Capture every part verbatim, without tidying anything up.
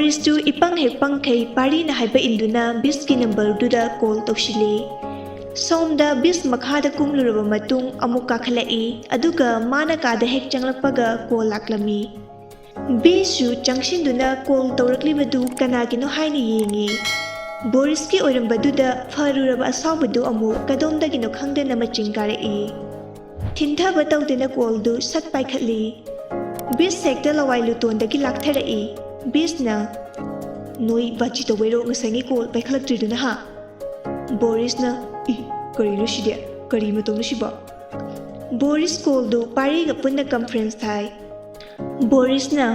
ꯕꯣꯔꯤꯁꯇꯨ ꯏꯄꯪ ꯍꯦꯛ ꯄꯪꯈꯩ ꯄꯥꯔꯤꯅ ꯍꯥꯏꯕ ꯏꯟꯗꯨꯅ ꯕꯤꯁꯀꯤ ꯅꯝꯕꯔꯗꯨꯗ ꯀꯣꯜ ꯇꯧꯁꯤꯜꯂꯤ꯫ ꯁꯣꯝꯗ ꯕꯤꯁ ꯃꯈꯥꯗ ꯀꯨꯝꯂꯨꯔꯕ ꯃꯇꯨꯡ ꯑꯃꯨꯛ ꯀꯥꯈꯠꯂꯛꯏ, ꯑꯗꯨꯒ ꯃꯥꯅ ꯀꯥꯗ ꯍꯦꯛ ꯆꯪꯂꯛꯄꯒ ꯀꯣꯜ ꯂꯥꯛꯂꯝꯃꯤ꯫ ꯕꯤꯁꯁꯨ ꯆꯪꯁꯤꯟꯗꯨꯅ ꯀꯣꯜ ꯇꯧꯔꯛꯂꯤꯕꯗꯨ ꯀꯅꯥꯒꯤꯅꯣ ꯍꯥꯏꯅ ꯌꯦꯡꯉꯤ꯫ ꯕꯣꯔꯤꯁꯀꯤ ꯑꯣꯏꯔꯝꯕꯗꯨꯗ ꯐꯔꯨꯔꯕ ꯑꯁꯥꯎꯕꯗꯨ ꯑꯃꯨꯛ ꯀꯗꯣꯝꯗꯒꯤꯅꯣ ꯈꯪꯗꯅ ꯃꯆꯤꯡ ꯀꯥꯔꯛꯏ꯫ ꯊꯤꯟꯊꯕ ꯇꯧꯗꯅ ꯀꯣꯜꯗꯨ ꯁꯠ ꯄꯥꯏꯈꯠꯂꯤ꯫ ꯕꯤꯁ ꯍꯦꯛꯇ ꯂꯋꯥꯏ ꯂꯨꯇꯣꯟꯗꯒꯤ ꯂꯥꯛꯊꯔꯛꯏ꯫ ꯕꯤꯁꯅ, "ꯅꯣꯏ ꯕꯥꯖꯤ ꯇꯧꯕꯩꯔꯣ ꯉꯁꯥꯏꯉꯩ ꯀꯣꯜ ꯄꯥꯏꯈꯠꯂꯛꯇ꯭ꯔꯤꯗꯨꯅ, ꯍꯥ?" ꯕꯣꯔꯤꯁꯅ, "ꯏ, ꯀꯔꯤꯅꯣ ꯁꯤꯗꯤ? ꯀꯔꯤ ꯃꯇꯧꯅꯣ ꯁꯤꯕꯣ?" ꯕꯣꯔꯤꯁ ꯀꯣꯜꯗꯨ ꯄꯥꯔꯤꯒ ꯄꯨꯟꯅ ꯀꯟꯐ꯭ꯔꯦꯟꯁ ꯊꯥꯏ꯫ ꯕꯣꯔꯤꯁꯅ,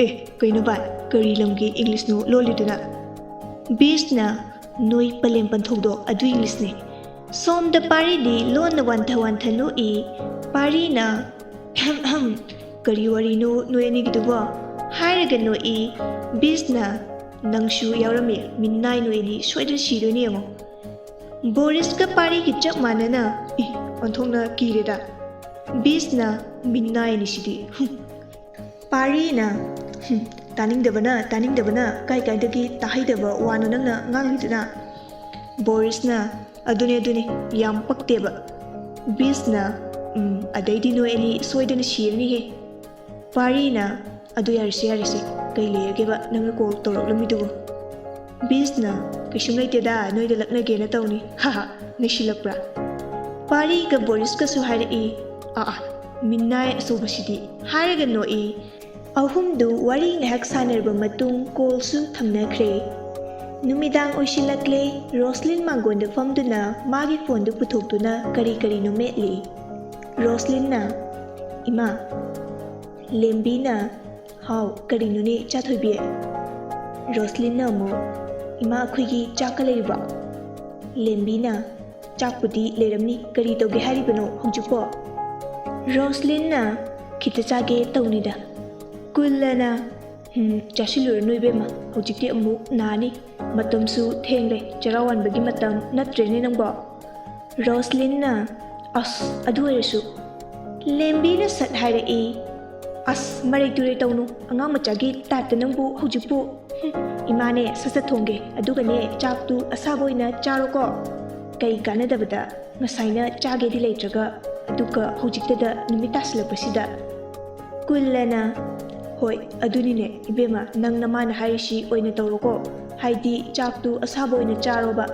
"ꯑꯦ, ꯀꯩꯅꯣ ꯚꯥꯏ, ꯀꯔꯤ ꯂꯝꯒꯤ ꯏꯪꯂꯤꯁꯅꯣ ꯂꯣꯜꯂꯤꯗꯨꯅ?" ꯕꯤꯁꯅ, "ꯅꯣꯏ ꯄꯂꯦꯝ ꯄꯟꯊꯧꯗꯣ ꯑꯗꯨ ꯏꯪꯂꯤꯁꯅꯤ꯫" ꯁꯣꯝꯗ ꯄꯥꯔꯤꯗꯤ ꯂꯣꯟꯅ ꯋꯥꯟꯊ ꯋꯥꯟꯊ ꯅꯣꯛꯏ꯫ ꯄꯥꯔꯤꯅ, "ꯑꯍꯝ ꯑꯍꯝ, ꯀꯔꯤ ꯋꯥꯔꯤꯅꯣ ꯅꯣꯏ ꯑꯅꯤꯒꯤꯗꯨꯕꯣ?" ꯍꯥꯏꯔꯒ ꯅꯣꯛꯏ꯫ ꯕꯤꯁꯅ, "ꯅꯪꯁꯨ ꯌꯥꯎꯔꯝꯃꯦ, ꯃꯤꯅꯥꯏ ꯅꯣꯏ ꯑꯅꯤ ꯁꯣꯏꯗꯅ ꯁꯤꯗꯣꯏꯅꯦ ꯌꯦꯡꯉꯣ꯫" ꯕꯣꯔꯤꯁꯀ ꯄꯥꯔꯤꯒꯤ ꯆꯞ ꯃꯥꯟꯅꯅ, "ꯏ, ꯑꯣꯟꯊꯣꯛꯅ ꯀꯤꯔꯦꯗ꯫" ꯕꯤꯁꯅ, "ꯃꯤꯅꯥꯏꯅꯤ ꯁꯤꯗꯤ, ꯍꯨꯝ꯫" ꯄꯥꯔꯤꯅ, "ꯍꯨꯝ, ꯇꯥꯅꯤꯡꯗꯕꯅ, ꯇꯥꯅꯤꯡꯗꯕꯅ, ꯀꯥꯏ ꯀꯥꯏꯗꯒꯤ ꯇꯥꯍꯩꯗꯕ ꯋꯥꯅꯣ ꯅꯪꯅ ꯉꯥꯡꯂꯤꯗꯨꯅ?" ꯕꯣꯔꯤꯁꯅ, "ꯑꯗꯨꯅꯦ, ꯑꯗꯨꯅꯦ, ꯌꯥꯝ ꯄꯛꯇꯦꯕ꯫" ꯕꯤꯁꯅ, "ꯎꯝ, ꯑꯗꯩꯗꯤ ꯅꯣꯏ ꯑꯅꯤ ꯁꯣꯏꯗꯅ ꯁꯤꯔꯅꯤꯍꯦ꯫" ꯄꯥꯔꯤꯅ, "ꯑꯗꯨ ꯌꯥꯔꯦꯁꯦ, ꯌꯥꯔꯦꯁꯦ, ꯀꯩ ꯂꯩꯔꯒꯦꯕ ꯅꯪꯅ ꯀꯣꯜ ꯇꯧꯔꯛꯂꯝꯃꯤꯗꯨꯕꯨ?" ꯕꯤꯁꯅ, "ꯀꯩꯁꯨꯝ ꯂꯩꯇꯦꯗ, ꯅꯣꯏꯗ ꯂꯛꯅꯒꯦꯅ ꯇꯧꯅꯤ, ꯍꯥꯍꯥ, ꯅꯩꯁꯤꯜꯂꯛꯄ꯭ꯔꯥ?" ꯄꯥꯔꯤꯒ ꯕꯣꯔꯤꯁꯀꯁꯨ ꯍꯥꯏꯔꯛꯏ, "ꯑꯥ, ꯑꯥ, ꯃꯤꯅꯥꯏ ꯑꯆꯧꯕꯁꯤꯗꯤ," ꯍꯥꯏꯔꯒ ꯅꯣꯛꯏ꯫ ꯑꯍꯨꯝꯗꯨ ꯋꯥꯔꯤ ꯉꯥꯏꯍꯥꯛ ꯁꯥꯟꯅꯔꯕ ꯃꯇꯨꯡ ꯀꯣꯜꯁꯨ ꯊꯝꯅꯈ꯭ꯔꯦ꯫ ꯅꯨꯃꯤꯗꯥꯡ ꯑꯣꯏꯁꯤꯜꯂꯛꯂꯦ꯫ ꯔꯣꯁꯂꯤꯟ ꯃꯥꯡꯒꯣꯟꯗ ꯐꯝꯗꯨꯅ ꯃꯥꯒꯤ ꯐꯣꯟꯗꯨ ꯄꯨꯊꯣꯛꯇꯨꯅ ꯀꯔꯤ ꯀꯔꯤꯅꯣ ꯃꯦꯠꯂꯤ꯫ ꯔꯣꯁꯂꯤꯟꯅ, "ꯏꯃꯥ꯫" ꯂꯦꯝꯕꯤꯅ, "ꯍꯥꯎ, ꯀꯔꯤꯅꯣꯅꯦ ꯏꯆꯥ ꯊꯣꯏꯕꯤ?" ꯔꯣꯁꯂꯤꯟꯅ ꯑꯃꯨꯛ, "ꯏꯃꯥ, ꯑꯩꯈꯣꯏꯒꯤ ꯆꯥꯛꯀ ꯂꯩꯔꯤꯕꯣ?" ꯂꯦꯝꯕꯤꯅ, "ꯆꯥꯛꯄꯨꯗꯤ ꯂꯩꯔꯝꯅꯤ, ꯀꯔꯤ ꯇꯧꯒꯦ ꯍꯥꯏꯔꯤꯕꯅꯣ ꯍꯧꯖꯤꯛꯄꯣ?" ꯔꯣꯁꯂꯤꯟꯅ, "ꯈꯤꯇ ꯆꯥꯒꯦ ꯇꯧꯅꯤꯗ꯫" ꯀꯨꯜꯂꯅ, "ꯎꯝ, ꯆꯥꯁꯤꯜꯂꯨꯔꯅꯨ ꯏꯕꯦꯝꯃ, ꯍꯧꯖꯤꯛꯇꯤ ꯑꯃꯨꯛ ꯅꯥꯅꯤ, ꯃꯇꯝꯁꯨ ꯊꯦꯡꯂꯦ, ꯆꯔꯥ ꯋꯥꯟꯕꯒꯤ ꯃꯇꯝ ꯅꯠꯇ꯭ꯔꯦꯅꯦ ꯅꯪꯕꯣ꯫" ꯔꯣꯁꯂꯤꯟꯅ, "ꯑꯁ, ꯑꯗꯨ ꯑꯣꯏꯔꯁꯨ꯫" ꯂꯦꯝꯕꯤꯅ ꯁꯠ ꯍꯥꯏꯔꯛꯏ, "ꯑꯁ, ꯃꯔꯩ ꯇꯨꯔꯩ ꯇꯧꯅꯨ, ꯑꯉꯥꯡ ꯃꯆꯥꯒꯤ ꯇꯥꯏꯞꯇ ꯅꯪꯕꯨ ꯍꯧꯖꯤꯛꯄꯨ꯫ ꯏꯃꯥꯅꯦ, ꯁꯠ ꯁꯠ ꯊꯣꯡꯒꯦ, ꯑꯗꯨꯒꯅꯦ, ꯆꯥꯛꯇꯨ ꯑꯁꯥꯕ ꯑꯣꯏꯅ ꯆꯥꯔꯣꯀꯣ꯫ ꯀꯩ ꯀꯥꯟꯅꯗꯕꯗ ꯉꯁꯥꯏꯅ ꯆꯥꯒꯦꯗꯤ ꯂꯩꯇ꯭ꯔꯒ, ꯑꯗꯨꯒ ꯍꯧꯖꯤꯛꯇꯗ ꯅꯨꯃꯤꯠ ꯇꯥꯁꯤꯜꯂꯛꯄꯁꯤꯗ꯫ ꯀꯨꯜꯂꯅ, "ꯍꯣꯏ, ꯑꯗꯨꯅꯤꯅꯦ ꯏꯕꯦꯝꯃ, ꯅꯪ ꯅꯃꯥꯅ ꯍꯥꯏꯔꯤꯁꯤ ꯑꯣꯏꯅ ꯇꯧꯔꯣꯀꯣ, ꯍꯥꯏꯗꯤ ꯆꯥꯛꯇꯨ ꯑꯁꯥꯕ ꯑꯣꯏꯅ ꯆꯥꯔꯣꯕ꯫"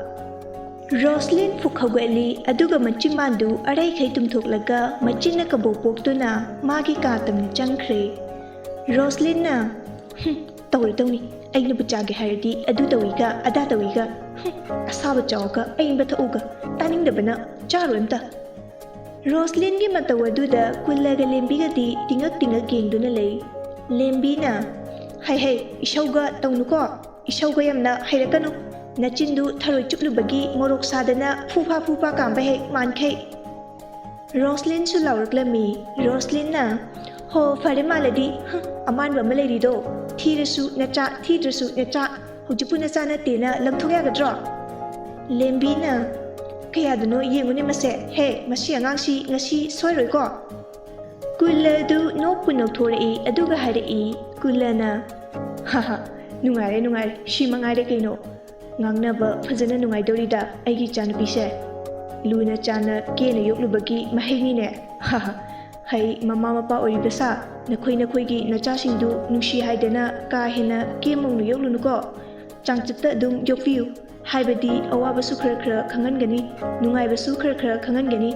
ꯔꯣꯁꯂꯤꯟ ꯐꯨꯛ ꯍꯧꯒꯠꯂꯤ, ꯑꯗꯨꯒ ꯃꯆꯤꯟꯕꯥꯟꯗꯨ ꯑꯔꯩꯈꯩ ꯇꯨꯝꯊꯣꯛꯂꯒ ꯃꯆꯤꯟꯅ ꯀꯕꯣꯛ ꯄꯣꯛꯇꯨꯅ ꯃꯥꯒꯤ ꯀꯥ ꯇꯝꯅ ꯆꯪꯈ꯭ꯔꯦ꯫ ꯔꯣꯁꯂꯤꯟꯅ, "ꯍꯨꯝ, ꯇꯧꯔꯦ ꯇꯧꯅꯤ, ꯑꯩꯅꯕꯨ ꯆꯥꯒꯦ ꯍꯥꯏꯔꯗꯤ ꯑꯗꯨ ꯇꯧꯏꯒ ꯑꯗꯥ ꯇꯧꯏꯒ, ꯍꯨꯝ, ꯑꯁꯥꯕ ꯆꯥꯎꯒ ꯑꯏꯪꯕ ꯊꯛꯎꯒ, ꯇꯥꯅꯤꯡꯗꯕꯅ, ꯆꯥꯔꯣꯏ ꯑꯝꯇ꯫" ꯔꯣꯁꯂꯤꯟꯒꯤ ꯃꯇꯧ ꯑꯗꯨꯗ ꯀꯨꯜꯂꯒ ꯂꯦꯝꯕꯤꯒꯗꯤ ꯇꯤꯡꯉꯛ ꯇꯤꯡꯉꯛ ꯌꯦꯡꯗꯨꯅ ꯂꯩ꯫ ꯂꯦꯝꯕꯤꯅ, "ꯍꯩ ꯍꯩ, ꯏꯁꯧꯒ ꯇꯧꯅꯨꯀꯣ, ꯏꯁꯧꯒ ꯌꯥꯝꯅ ꯍꯩꯔꯛꯀꯅꯨ, ꯅꯆꯤꯟꯗꯨ ꯊꯔꯣꯏ ꯆꯨꯞꯂꯨꯕꯒꯤ ꯃꯣꯔꯣꯛ ꯁꯥꯗꯅ ꯐꯨꯐꯥ ꯐꯨꯐꯥ ꯀꯥꯝꯕ ꯍꯦꯛ ꯃꯥꯟꯈꯩ꯫" ꯔꯣꯁꯂꯤꯟꯁꯨ ꯂꯥꯎꯔꯛꯂꯝꯃꯤ꯫ ꯔꯣꯁꯂꯤꯟꯅ, "ꯍꯣ, ꯐꯔꯦ ꯃꯥꯜꯂꯗꯤ, ꯍ, ꯑꯃꯥꯟꯕ ꯑꯃ ꯂꯩꯔꯤꯗꯣ, ꯊꯤꯔꯁꯨ ꯅꯆꯥ, ꯊꯤꯗ꯭ꯔꯁꯨ ꯅꯆꯥ, ꯍꯧꯖꯤꯛꯄꯨ ꯅꯆꯥ ꯅꯠꯇꯦꯅ ꯂꯪꯊꯣꯛ ꯌꯥꯒꯗ꯭ꯔꯣ?" ꯂꯦꯝꯕꯤꯅ, "ꯀꯌꯥꯗꯅꯣ ꯌꯦꯡꯉꯨꯅꯦ ꯃꯁꯦ, ꯍꯦ, ꯃꯁꯤ ꯑꯉꯥꯡꯁꯤ ꯉꯁꯤ ꯁꯣꯏꯔꯣꯏꯀꯣ?" ꯀꯨꯜꯂ ꯑꯗꯨ ꯅꯣꯛꯄꯨ ꯅꯣꯛꯊꯣꯔꯛꯏ, ꯑꯗꯨꯒ ꯍꯥꯏꯔꯛꯏ꯫ ꯀꯨꯜꯂꯅ, "ꯍꯥ ꯍꯥ, ꯅꯨꯡꯉꯥꯏꯔꯦ, ꯅꯨꯡꯉꯥꯏꯔꯦ, ꯁꯤ ꯃꯉꯥꯏꯔꯦ ꯀꯩꯅꯣ꯫ ꯉꯥꯡꯅꯕ ꯐꯖꯅ ꯅꯨꯡꯉꯥꯏꯗꯧꯔꯤꯗ ꯑꯩꯒꯤ ꯏꯆꯥꯅꯨꯄꯤꯁꯦ꯫ ꯂꯨꯅ ꯆꯥꯟꯅ ꯀꯦꯅ ꯌꯣꯛꯂꯨꯕꯒꯤ ꯃꯍꯩꯅꯤꯅꯦ꯫ ꯍꯥ ꯍꯥ, ꯍꯩ, ꯃꯃꯥ ꯃꯄꯥ ꯑꯣꯏꯔꯤꯕ ꯁꯥ, ꯅꯈꯣꯏ ꯅꯈꯣꯏꯒꯤ ꯅꯆꯥꯁꯤꯡꯗꯨ ꯅꯨꯡꯁꯤ ꯍꯥꯏꯗꯅ ꯀꯥ ꯍꯦꯟꯅ ꯀꯦ ꯃꯧꯅ ꯌꯣꯛꯂꯨꯅꯨꯀꯣ꯫ ꯆꯥꯡꯆꯠꯇ ꯑꯗꯨꯝ ꯌꯣꯛꯄꯤꯌꯨ꯫ ꯍꯥꯏꯕꯗꯤ ꯑꯋꯥꯕꯁꯨ ꯈꯔ ꯈꯔ ꯈꯪꯍꯟꯒꯅꯤ, ꯅꯨꯡꯉꯥꯏꯕꯁꯨ ꯈꯔ ꯈꯔ ꯈꯪꯍꯟꯒꯅꯤ꯫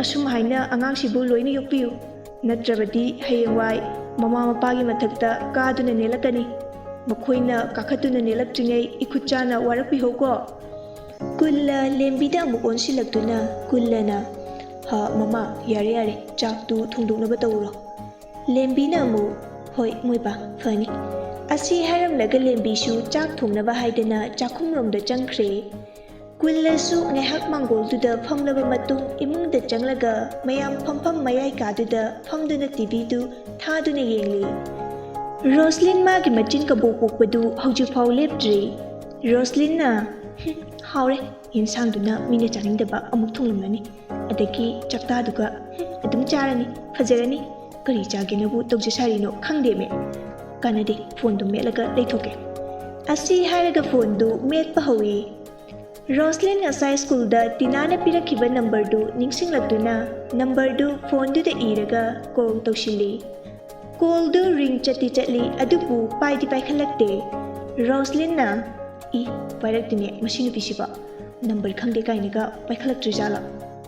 ꯑꯁꯨꯝ ꯍꯥꯏꯅ ꯑꯉꯥꯡꯁꯤꯕꯨ ꯂꯣꯏꯅ ꯌꯣꯛꯄꯤꯌꯨ꯫ ꯅꯠꯇ꯭ꯔꯕꯗꯤ ꯍꯌꯦꯡꯋꯥꯏ ꯃꯃꯥ ꯃꯄꯥꯒꯤ ꯃꯊꯛꯇ ꯀꯥꯗꯨꯅ ꯅꯦꯜꯂꯛꯀꯅꯤ꯫ ꯃꯈꯣꯏꯅ ꯀꯥꯈꯠꯇꯨꯅ ꯅꯦꯜꯂꯛꯇ꯭ꯔꯤꯉꯩ ꯏꯈꯨꯠ ꯆꯥꯅ ꯋꯥꯔꯛꯄꯤꯍꯧꯀꯣ꯫" ꯀꯨꯜꯂ ꯂꯦꯝꯕꯤꯗ ꯑꯃꯨꯛ ꯑꯣꯟꯁꯤꯜꯂꯛꯇꯨꯅ ꯀꯨꯜꯂꯅ, "ꯍ, ꯃꯃꯥ, ꯌꯥꯔꯦ, ꯌꯥꯔꯦ, ꯆꯥꯛꯇꯨ ꯊꯣꯡꯗꯣꯛꯅꯕ ꯇꯧꯔꯣ꯫" ꯂꯦꯝꯕꯤꯅ ꯑꯃꯨꯛ, "ꯍꯣꯏ, ꯃꯣꯏꯕꯥ, ꯐꯅꯤ꯫" ꯑꯁꯤ ꯍꯥꯏꯔꯝꯂꯒ ꯂꯦꯝꯕꯤꯁꯨ ꯆꯥꯛ ꯊꯣꯡꯅꯕ ꯍꯥꯏꯗꯅ ꯆꯥꯛꯈꯨꯝꯔꯣꯝꯗ ꯆꯪꯈ꯭ꯔꯦ꯫ ꯀꯨꯜꯂꯁꯨ ꯉꯥꯏꯍꯥꯛ ꯃꯥꯡꯒꯣꯜꯗꯨꯗ ꯐꯝꯂꯕ ꯃꯇꯨꯡ ꯏꯃꯨꯡꯗ ꯆꯪꯂꯒ ꯃꯌꯥꯝ ꯐꯝꯐꯝ ꯃꯌꯥꯏ ꯀꯥꯗꯨꯗ ꯐꯝꯗꯨꯅ ꯇꯤꯚꯤꯗꯨ ꯊꯥꯗꯨꯅ ꯌꯦꯡꯂꯤ꯫ ꯔꯣꯁꯂꯤꯟ ꯃꯥꯒꯤ ꯃꯆꯤꯟ ꯀꯕꯣꯛ ꯄꯣꯛꯄꯗꯨ ꯍꯧꯖꯤꯛꯐꯥꯎ ꯂꯦꯞꯇ꯭ꯔꯤ꯫ ꯔꯣꯁꯂꯤꯟꯅ, "ꯍꯨꯝ, ꯍꯥꯎꯔꯦ, ꯌꯦꯟꯁꯥꯡꯗꯨꯅ ꯃꯤꯅ ꯆꯥꯅꯤꯡꯗꯕ ꯑꯃꯨꯛ ꯊꯣꯡꯂꯝꯂꯅꯤ꯫ ꯑꯗꯒꯤ ꯆꯥꯛꯇꯥꯗꯨꯒ, ꯍꯨꯝ, ꯑꯗꯨꯝ ꯆꯥꯔꯅꯤ, ꯐꯖꯔꯅꯤ꯫ ꯀꯔꯤ ꯆꯥꯒꯦꯅꯕꯨ ꯇꯧꯖ ꯁꯥꯔꯤꯅꯣ ꯈꯪꯗꯦꯃꯦ꯫ ꯀꯥꯟꯅꯗꯦ, ꯐꯣꯟꯗꯨ ꯃꯦꯠꯂꯒ ꯂꯩꯊꯣꯛꯀꯦ꯫" ꯑꯁꯤ ꯍꯥꯏꯔꯒ ꯐꯣꯟꯗꯨ ꯃꯦꯠꯄ ꯍꯧꯏ꯫ ꯔꯣꯁꯂꯤꯟ ꯉꯁꯥꯏ ꯁ꯭ꯀꯨꯜꯗ ꯇꯤꯅꯥꯅ ꯄꯤꯔꯛꯈꯤꯕ ꯅꯝꯕꯔꯗꯨ ꯅꯤꯡꯁꯤꯡꯂꯛꯇꯨꯅ ꯅꯝꯕꯔꯗꯨ ꯐꯣꯟꯗꯨꯗ ꯏꯔꯒ ꯀꯣꯜ ꯇꯧꯁꯤꯜꯂꯤ꯫ ꯀꯣꯜꯗꯨ ꯔꯤꯡ ꯆꯠꯇꯤ ꯆꯠꯂꯤ, ꯑꯗꯨꯕꯨ ꯄꯥꯏꯗꯤ ꯄꯥꯏꯈꯠꯂꯛꯇꯦ꯫ ꯔꯣꯁꯂꯤꯟꯅ, "ꯏ, ꯄꯥꯏꯔꯛꯇꯦꯅꯦ ꯃꯁꯤ ꯅꯨꯄꯤꯁꯤꯕꯣ, ꯅꯝꯕꯔ ꯈꯪꯗꯦ ꯀꯥꯏꯅꯒ ꯄꯥꯏꯈꯠꯂꯛꯇ꯭ꯔꯤꯖꯥꯠꯂꯣ?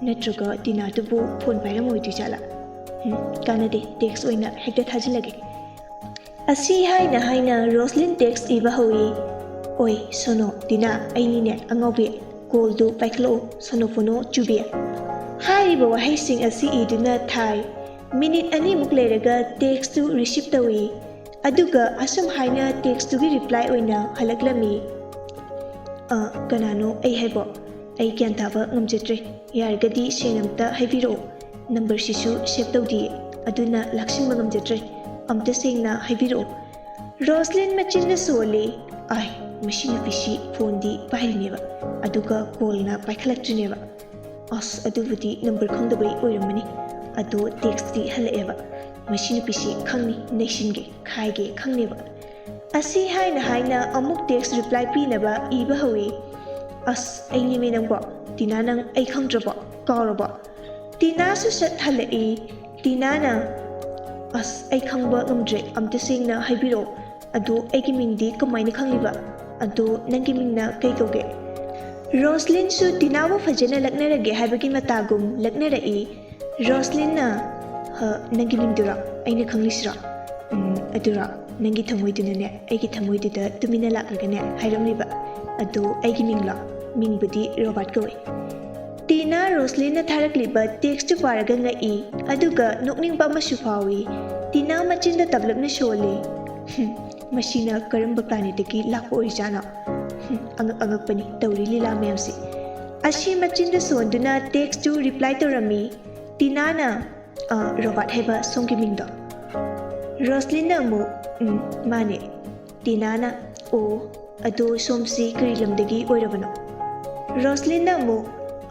ꯅꯠꯇ꯭ꯔꯒ ꯇꯤꯅꯥꯗꯨꯕꯨ ꯐꯣꯟ ꯄꯥꯏꯔꯝꯃꯣꯏꯗꯣꯏꯖꯥꯠꯂꯥ? ꯎꯝ, ꯀꯥꯟꯅꯗꯦ, ꯇꯦꯛꯁ ꯑꯣꯏꯅ ꯍꯦꯛꯇ ꯊꯥꯖꯤꯜꯂꯒꯦ"꯫ ꯑꯁꯤ ꯍꯥꯏꯅ ꯍꯥꯏꯅ ꯔꯣꯁꯂꯤꯟ ꯇꯦꯛꯁ ꯏꯕ ꯍꯧꯏ꯫ "ꯑꯣꯏ ꯁꯣꯅꯣ, ꯇꯤꯅꯥ, ꯑꯩꯅꯤꯅꯦ ꯑꯉꯥꯎꯕꯤ, ꯀꯣꯜꯗꯨ ꯄꯥꯏꯈꯠꯂꯛꯑꯣ, ꯁꯣꯅꯣ ꯐꯣꯅꯣ ꯆꯨꯕꯤ"꯫ ꯍꯥꯏꯔꯤꯕ ꯋꯥꯍꯩꯁꯤꯡ ꯑꯁꯤ ꯏꯗꯨꯅ ꯊꯥꯏ꯫ ꯃꯤꯅꯤꯠ ꯑꯅꯤꯃꯨꯛ ꯂꯩꯔꯒ ꯇꯦꯛꯁꯇꯨ ꯔꯤꯁꯤꯞ ꯇꯧꯏ꯫ ꯑꯗꯨꯒ ꯑꯁꯨꯝ ꯍꯥꯏꯅ ꯇꯦꯛꯁꯇꯨꯒꯤ ꯔꯤꯄ꯭ꯂꯥꯏ ꯑꯣꯏꯅ ꯍꯜꯂꯛꯂꯝꯃꯤ꯫ "ꯑ, ꯀꯅꯥꯅꯣ ꯑꯩ ꯍꯥꯏꯕꯣ? ꯑꯩ ꯒ꯭ꯌꯥꯟ ꯇꯥꯕ ꯉꯝꯖꯗ꯭ꯔꯦ꯫ ꯌꯥꯔꯒꯗꯤ ꯁꯦꯡꯅ ꯑꯝꯇ ꯍꯥꯏꯕꯤꯔꯛꯑꯣ꯫ ꯅꯝꯕꯔꯁꯤꯁꯨ ꯁꯦꯞ ꯇꯧꯗꯤꯌꯦ, ꯑꯗꯨꯅ ꯂꯥꯛꯁꯤꯟꯕ ꯉꯝꯖꯗ꯭ꯔꯦ꯫ ꯑꯝꯇ ꯁꯦꯡꯅ ꯍꯥꯏꯕꯤꯔꯛꯑꯣ"꯫ ꯔꯣꯁꯂꯤꯟ ꯃꯆꯤꯟꯗ ꯁꯣꯜꯂꯤ꯫ "ꯑꯥꯏ, ꯃꯁꯤ ꯅꯨꯄꯤꯁꯤ ꯐꯣꯟꯗꯤ ꯄꯥꯏꯔꯤꯅꯦꯕ, ꯑꯗꯨꯒ ꯀꯣꯜꯅ ꯄꯥꯏꯈꯠꯂꯛꯇ꯭ꯔꯤꯅꯦꯕ꯫ ꯑꯁ, ꯑꯗꯨꯕꯨꯗꯤ ꯅꯝꯕꯔ ꯈꯪꯗꯕꯩ ꯑꯣꯏꯔꯝꯃꯅꯤ꯫ ꯑꯗꯣ ꯇꯦꯛꯁꯇꯤ ꯍꯜꯂꯛꯑꯦꯕ꯫ ꯃꯁꯤ ꯅꯨꯄꯤꯁꯤ ꯈꯪꯅꯤ, ꯅꯩꯁꯤꯟꯒꯦ, ꯈꯥꯏꯒꯦ ꯈꯪꯅꯦꯕ"꯫ ꯑꯁꯤ ꯍꯥꯏꯅ ꯍꯥꯏꯅ ꯑꯃꯨꯛ ꯇꯦꯛꯁ ꯔꯤꯄ꯭ꯂꯥꯏ ꯄꯤꯅꯕ ꯏꯕ ꯍꯧꯏ꯫ "ꯑꯁ, ꯑꯩꯅꯦꯃꯤ ꯅꯪꯕꯣ꯫ ꯇꯤꯅꯥ, ꯅꯪ ꯑꯩ ꯈꯪꯗ꯭ꯔꯕꯣ? ꯀꯥꯎꯔꯕꯣ?" ꯇꯤꯅꯥꯁꯨ ꯁꯠ ꯍꯜꯂꯛꯏ꯫ ꯇꯤꯅꯥꯅ, "ꯑꯁ, ꯑꯩ ꯈꯪꯕ ꯉꯝꯗ꯭ꯔꯦ, ꯑꯝꯇ ꯁꯦꯡꯅ ꯍꯥꯏꯕꯤꯔꯛꯑꯣ꯫ ꯑꯗꯣ ꯑꯩꯒꯤ ꯃꯤꯡꯗꯤ ꯀꯃꯥꯏꯅ ꯈꯪꯂꯤꯕ? ꯑꯗꯣ ꯅꯪꯒꯤ ꯃꯤꯡꯅ ꯀꯩ ꯀꯧꯒꯦ?" ꯔꯣꯁꯂꯤꯟꯁꯨ ꯇꯤꯅꯥꯕꯨ ꯐꯖꯅ ꯂꯛꯅꯔꯒꯦ ꯍꯥꯏꯕꯒꯤ ꯃꯇꯥꯒꯨꯝ ꯂꯛꯅꯔꯛꯏ꯫ ꯔꯣꯁꯂꯤꯟꯅ, "ꯍ, ꯅꯪꯒꯤ ꯃꯤꯡꯗꯨꯔꯣ ꯑꯩꯅ ꯈꯪꯂꯤꯁꯤꯔꯣ? ꯎꯝ, ꯑꯗꯨꯔꯣ, ꯅꯪꯒꯤ ꯊꯃꯣꯏꯗꯨꯅꯅꯦ ꯑꯩꯒꯤ ꯊꯃꯣꯏꯗꯨꯗ ꯇꯨꯃꯤꯟꯅ ꯂꯥꯛꯂꯒꯅꯦ ꯍꯥꯏꯔꯝꯂꯤꯕ꯫ ꯑꯗꯣ ꯑꯩꯒꯤ ꯃꯤꯡꯂꯣ? ꯃꯤꯡꯕꯨꯗꯤ ꯔꯣꯕꯥꯔꯠ ꯀꯧꯏ"꯫ ꯇꯤꯅꯥ ꯔꯣꯁꯂꯤꯟꯅ ꯊꯥꯔꯛꯂꯤꯕ ꯇꯦꯛꯁꯇꯨ ꯄꯥꯔꯒ ꯉꯛꯏ, ꯑꯗꯨꯒ ꯅꯣꯛꯅꯤꯡꯕ ꯑꯃꯁꯨ ꯐꯥꯎꯏ꯫ ꯇꯤꯅꯥ ꯃꯆꯤꯟꯗ ꯇꯞꯂꯞꯅ ꯁꯣꯜꯂꯤ꯫ "ꯍꯨꯝ, ꯃꯁꯤꯅ ꯀꯔꯝꯕ ꯄ꯭ꯂꯥꯅꯦꯠꯇꯒꯤ ꯂꯥꯛꯄ ꯑꯣꯏꯖꯥꯠꯅꯣ? ꯍꯨꯝ, ꯑꯉꯛ ꯑꯉꯛꯄꯅꯤ ꯇꯧꯔꯤ ꯂꯤꯂꯥ ꯃꯌꯥꯝꯁꯤ"꯫ ꯑꯁꯤ ꯃꯆꯤꯟꯗ ꯁꯣꯟꯗꯨꯅ ꯇꯦꯛꯁꯇꯨ ꯔꯤꯄ꯭ꯂꯥꯏ ꯇꯧꯔꯝꯃꯤ꯫ ꯇꯤꯅꯥꯅ, "ꯑ, ꯔꯣꯕꯥꯔꯠ ꯍꯥꯏꯕ ꯁꯣꯝꯒꯤ ꯃꯤꯡꯗꯣ?" ꯔꯣꯁꯂꯤꯟꯅ ꯑꯃꯨꯛ, "ꯎꯝ, ꯃꯥꯅꯦ"꯫ ꯇꯤꯅꯥꯅ, "ꯑꯣ, ꯑꯗꯣ ꯁꯣꯝꯁꯤ ꯀꯔꯤ ꯂꯝꯗꯒꯤ ꯑꯣꯏꯔꯕꯅꯣ?" ꯔꯣꯁꯂꯤꯟꯅ ꯑꯃꯨꯛ,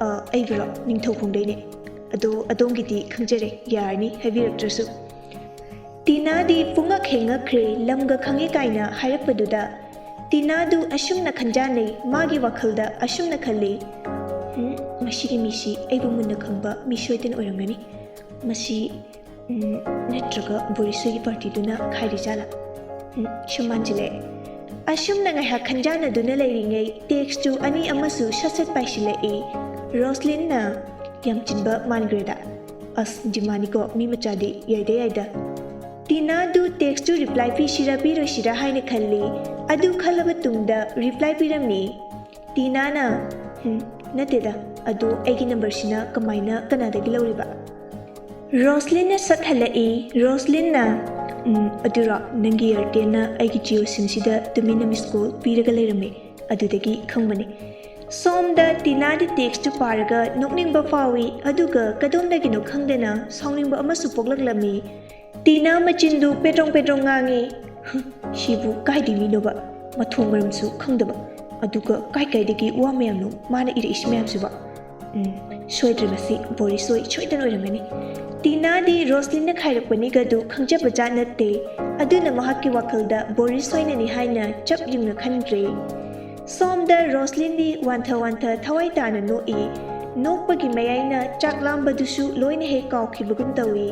"ꯑ, ꯑꯩꯕꯨꯔꯣ? ꯅꯤꯡꯊꯧꯈꯣꯡꯗꯩꯅꯦ꯫ ꯑꯗꯣ ꯑꯗꯣꯝꯒꯤꯗꯤ ꯈꯪꯖꯔꯦ, ꯌꯥꯔꯅꯤ ꯍꯥꯏꯕꯤꯔꯛꯇ꯭ꯔꯁꯨ"꯫ ꯇꯤꯅꯥꯗꯤ ꯄꯨꯡꯉꯛ ꯍꯦꯛ ꯉꯛꯈ꯭ꯔꯦ, ꯂꯝꯒ ꯈꯪꯉꯦ ꯀꯥꯏꯅ ꯍꯥꯏꯔꯛꯄꯗꯨꯗ꯫ ꯇꯤꯅꯥꯗꯨ ꯑꯁꯨꯝꯅ ꯈꯟꯖꯥꯟꯅꯩ, ꯃꯥꯒꯤ ꯋꯥꯈꯜꯗ ꯑꯁꯨꯝꯅ ꯈꯜꯂꯤ, "ꯎꯝ, ꯃꯁꯤꯒꯤ ꯃꯤꯁꯤ ꯑꯩꯕꯨ ꯃꯨꯟꯅ ꯈꯪꯕ ꯃꯤ ꯁꯣꯏꯗꯅ ꯑꯣꯏꯔꯝꯒꯅꯤ꯫ ꯃꯁꯤ, ꯎꯝ, ꯅꯠꯇ꯭ꯔꯒ ꯕꯣꯔꯤꯁ ꯍꯣꯏꯒꯤ ꯄꯥꯔꯇꯤꯗꯨꯅ ꯈꯥꯏꯔꯤ ꯖꯥꯠꯂꯥ?" ꯎꯝ, ꯁꯨꯝ ꯃꯥꯟꯁꯤꯜꯂꯛꯑꯦ꯫ ꯑꯁꯨꯝꯅ ꯉꯥꯏꯍꯥꯛ ꯈꯟꯖꯥꯟꯅꯗꯨꯅ ꯂꯩꯔꯤꯉꯩ ꯇꯦꯛꯁꯇꯨ ꯑꯅꯤ ꯑꯃꯁꯨ ꯁꯠ ꯁꯠ ꯄꯥꯏꯁꯤꯜꯂꯛꯏ꯫ ꯔꯣꯁꯂꯤꯟꯅ, "ꯌꯥꯝ ꯆꯤꯟꯕ ꯃꯥꯟꯈ꯭ꯔꯦꯗ꯫ ꯑꯁ, ꯗꯤꯃꯥꯟꯅꯤꯀꯣ, ꯃꯤ ꯃꯆꯥꯗꯤ, ꯌꯥꯏꯗ ꯌꯥꯏꯗ"꯫ ꯇꯤꯅꯥꯗꯨ ꯇꯦꯛꯁꯇꯨ ꯔꯤꯄ꯭ꯂꯥꯏ ꯄꯤꯁꯤꯔꯥ ꯄꯤꯔꯣꯏꯁꯤꯔꯥ ꯍꯥꯏꯅ ꯈꯜꯂꯤ꯫ ꯑꯗꯨ ꯈꯜꯂꯕ ꯇꯨꯡꯗ ꯔꯤꯄ꯭ꯂꯥꯏ ꯄꯤꯔꯝꯃꯤ꯫ ꯇꯤꯅꯥꯅ, "ꯍꯝ, ꯅꯠꯇꯦꯗ, ꯑꯗꯣ ꯑꯩꯒꯤ ꯅꯝꯕꯔꯁꯤꯅ ꯀꯃꯥꯏꯅ ꯀꯅꯥꯗꯒꯤ ꯂꯧꯔꯤꯕ?" ꯔꯣꯁꯂꯤꯟꯅ ꯁꯠ ꯍꯜꯂꯛꯏ꯫ ꯔꯣꯁꯂꯤꯟꯅ, "ꯎꯝ, ꯑꯗꯨꯔꯣ, ꯅꯪꯒꯤ ꯑꯦꯌꯥꯔꯇꯦꯜꯅ ꯑꯩꯒꯤ ꯖꯤꯑꯣ ꯁꯤꯝꯁꯤꯗ ꯇꯨꯃꯤꯟꯅ ꯃꯤꯁ ꯀꯣꯜ ꯄꯤꯔꯒ ꯂꯩꯔꯝꯃꯤ, ꯑꯗꯨꯗꯒꯤ ꯈꯪꯕꯅꯤ"꯫ ꯁꯣꯝꯗ ꯇꯤꯅꯥꯗꯤ ꯇꯦꯛꯁꯇꯨ ꯄꯥꯔꯒ ꯅꯣꯛꯅꯤꯡꯕ ꯐꯥꯎꯏ, ꯑꯗꯨꯒ ꯀꯗꯣꯝꯗꯒꯤꯅꯣ ꯈꯪꯗꯅ ꯁꯥꯎꯅꯤꯡꯕ ꯑꯃꯁꯨ ꯄꯣꯛꯂꯛꯂꯝꯃꯤ꯫ ꯇꯤꯅꯥ ꯃꯆꯤꯟꯗꯨ ꯄꯦꯗ꯭ꯔꯣꯡ ꯄꯦꯗ꯭ꯔꯣꯡ ꯉꯥꯡꯉꯤ꯫ "ꯍꯝ, ꯁꯤꯕꯨ ꯀꯥꯏꯗꯩ ꯃꯤꯅꯣꯕ? ꯃꯊꯣꯡ ꯃꯔꯝꯁꯨ ꯈꯪꯗꯕ꯫ ꯑꯗꯨꯒ ꯀꯥꯏ ꯀꯥꯏꯗꯒꯤ ꯋꯥ ꯃꯌꯥꯝꯅꯣ ꯃꯥꯅ ꯏꯔꯛꯏꯁꯤ ꯃꯌꯥꯝꯁꯤꯕꯣ? ꯎꯝ, ꯁꯣꯏꯗ꯭ꯔꯦ, ꯃꯁꯤ ꯕꯣꯔꯤꯁ ꯍꯣꯏ ꯁꯣꯏꯗꯅ ꯑꯣꯏꯔꯝꯒꯅꯤ"꯫ ꯇꯤꯅꯥꯗꯤ ꯔꯣꯁꯂꯤꯟꯅ ꯈꯥꯏꯔꯛꯄꯅꯤꯒꯗꯨ ꯈꯪꯖꯕ ꯖꯥꯠ ꯅꯠꯇꯦ꯫ ꯑꯗꯨꯅ ꯃꯍꯥꯛꯀꯤ ꯋꯥꯈꯜꯗ ꯕꯣꯔꯤꯁ ꯍꯣꯏꯅꯅꯤ ꯍꯥꯏꯅ ꯆꯞ ꯌꯨꯡꯅ ꯈꯟꯈ꯭ꯔꯦ꯫ ꯁꯣꯝꯗ ꯔꯣꯁꯂꯤꯟꯗꯤ ꯋꯥꯟꯊ ꯋꯥꯟꯊ ꯊꯋꯥꯏ ꯇꯥꯅ ꯅꯣꯛꯏ꯫ ꯅꯣꯛꯄꯒꯤ ꯃꯌꯥꯏꯅ ꯆꯥꯛ ꯂꯥꯝꯕꯗꯨꯁꯨ ꯂꯣꯏꯅ ꯍꯦꯛ ꯀꯥꯎꯈꯤꯕꯒꯨꯝ ꯇꯧꯏ꯫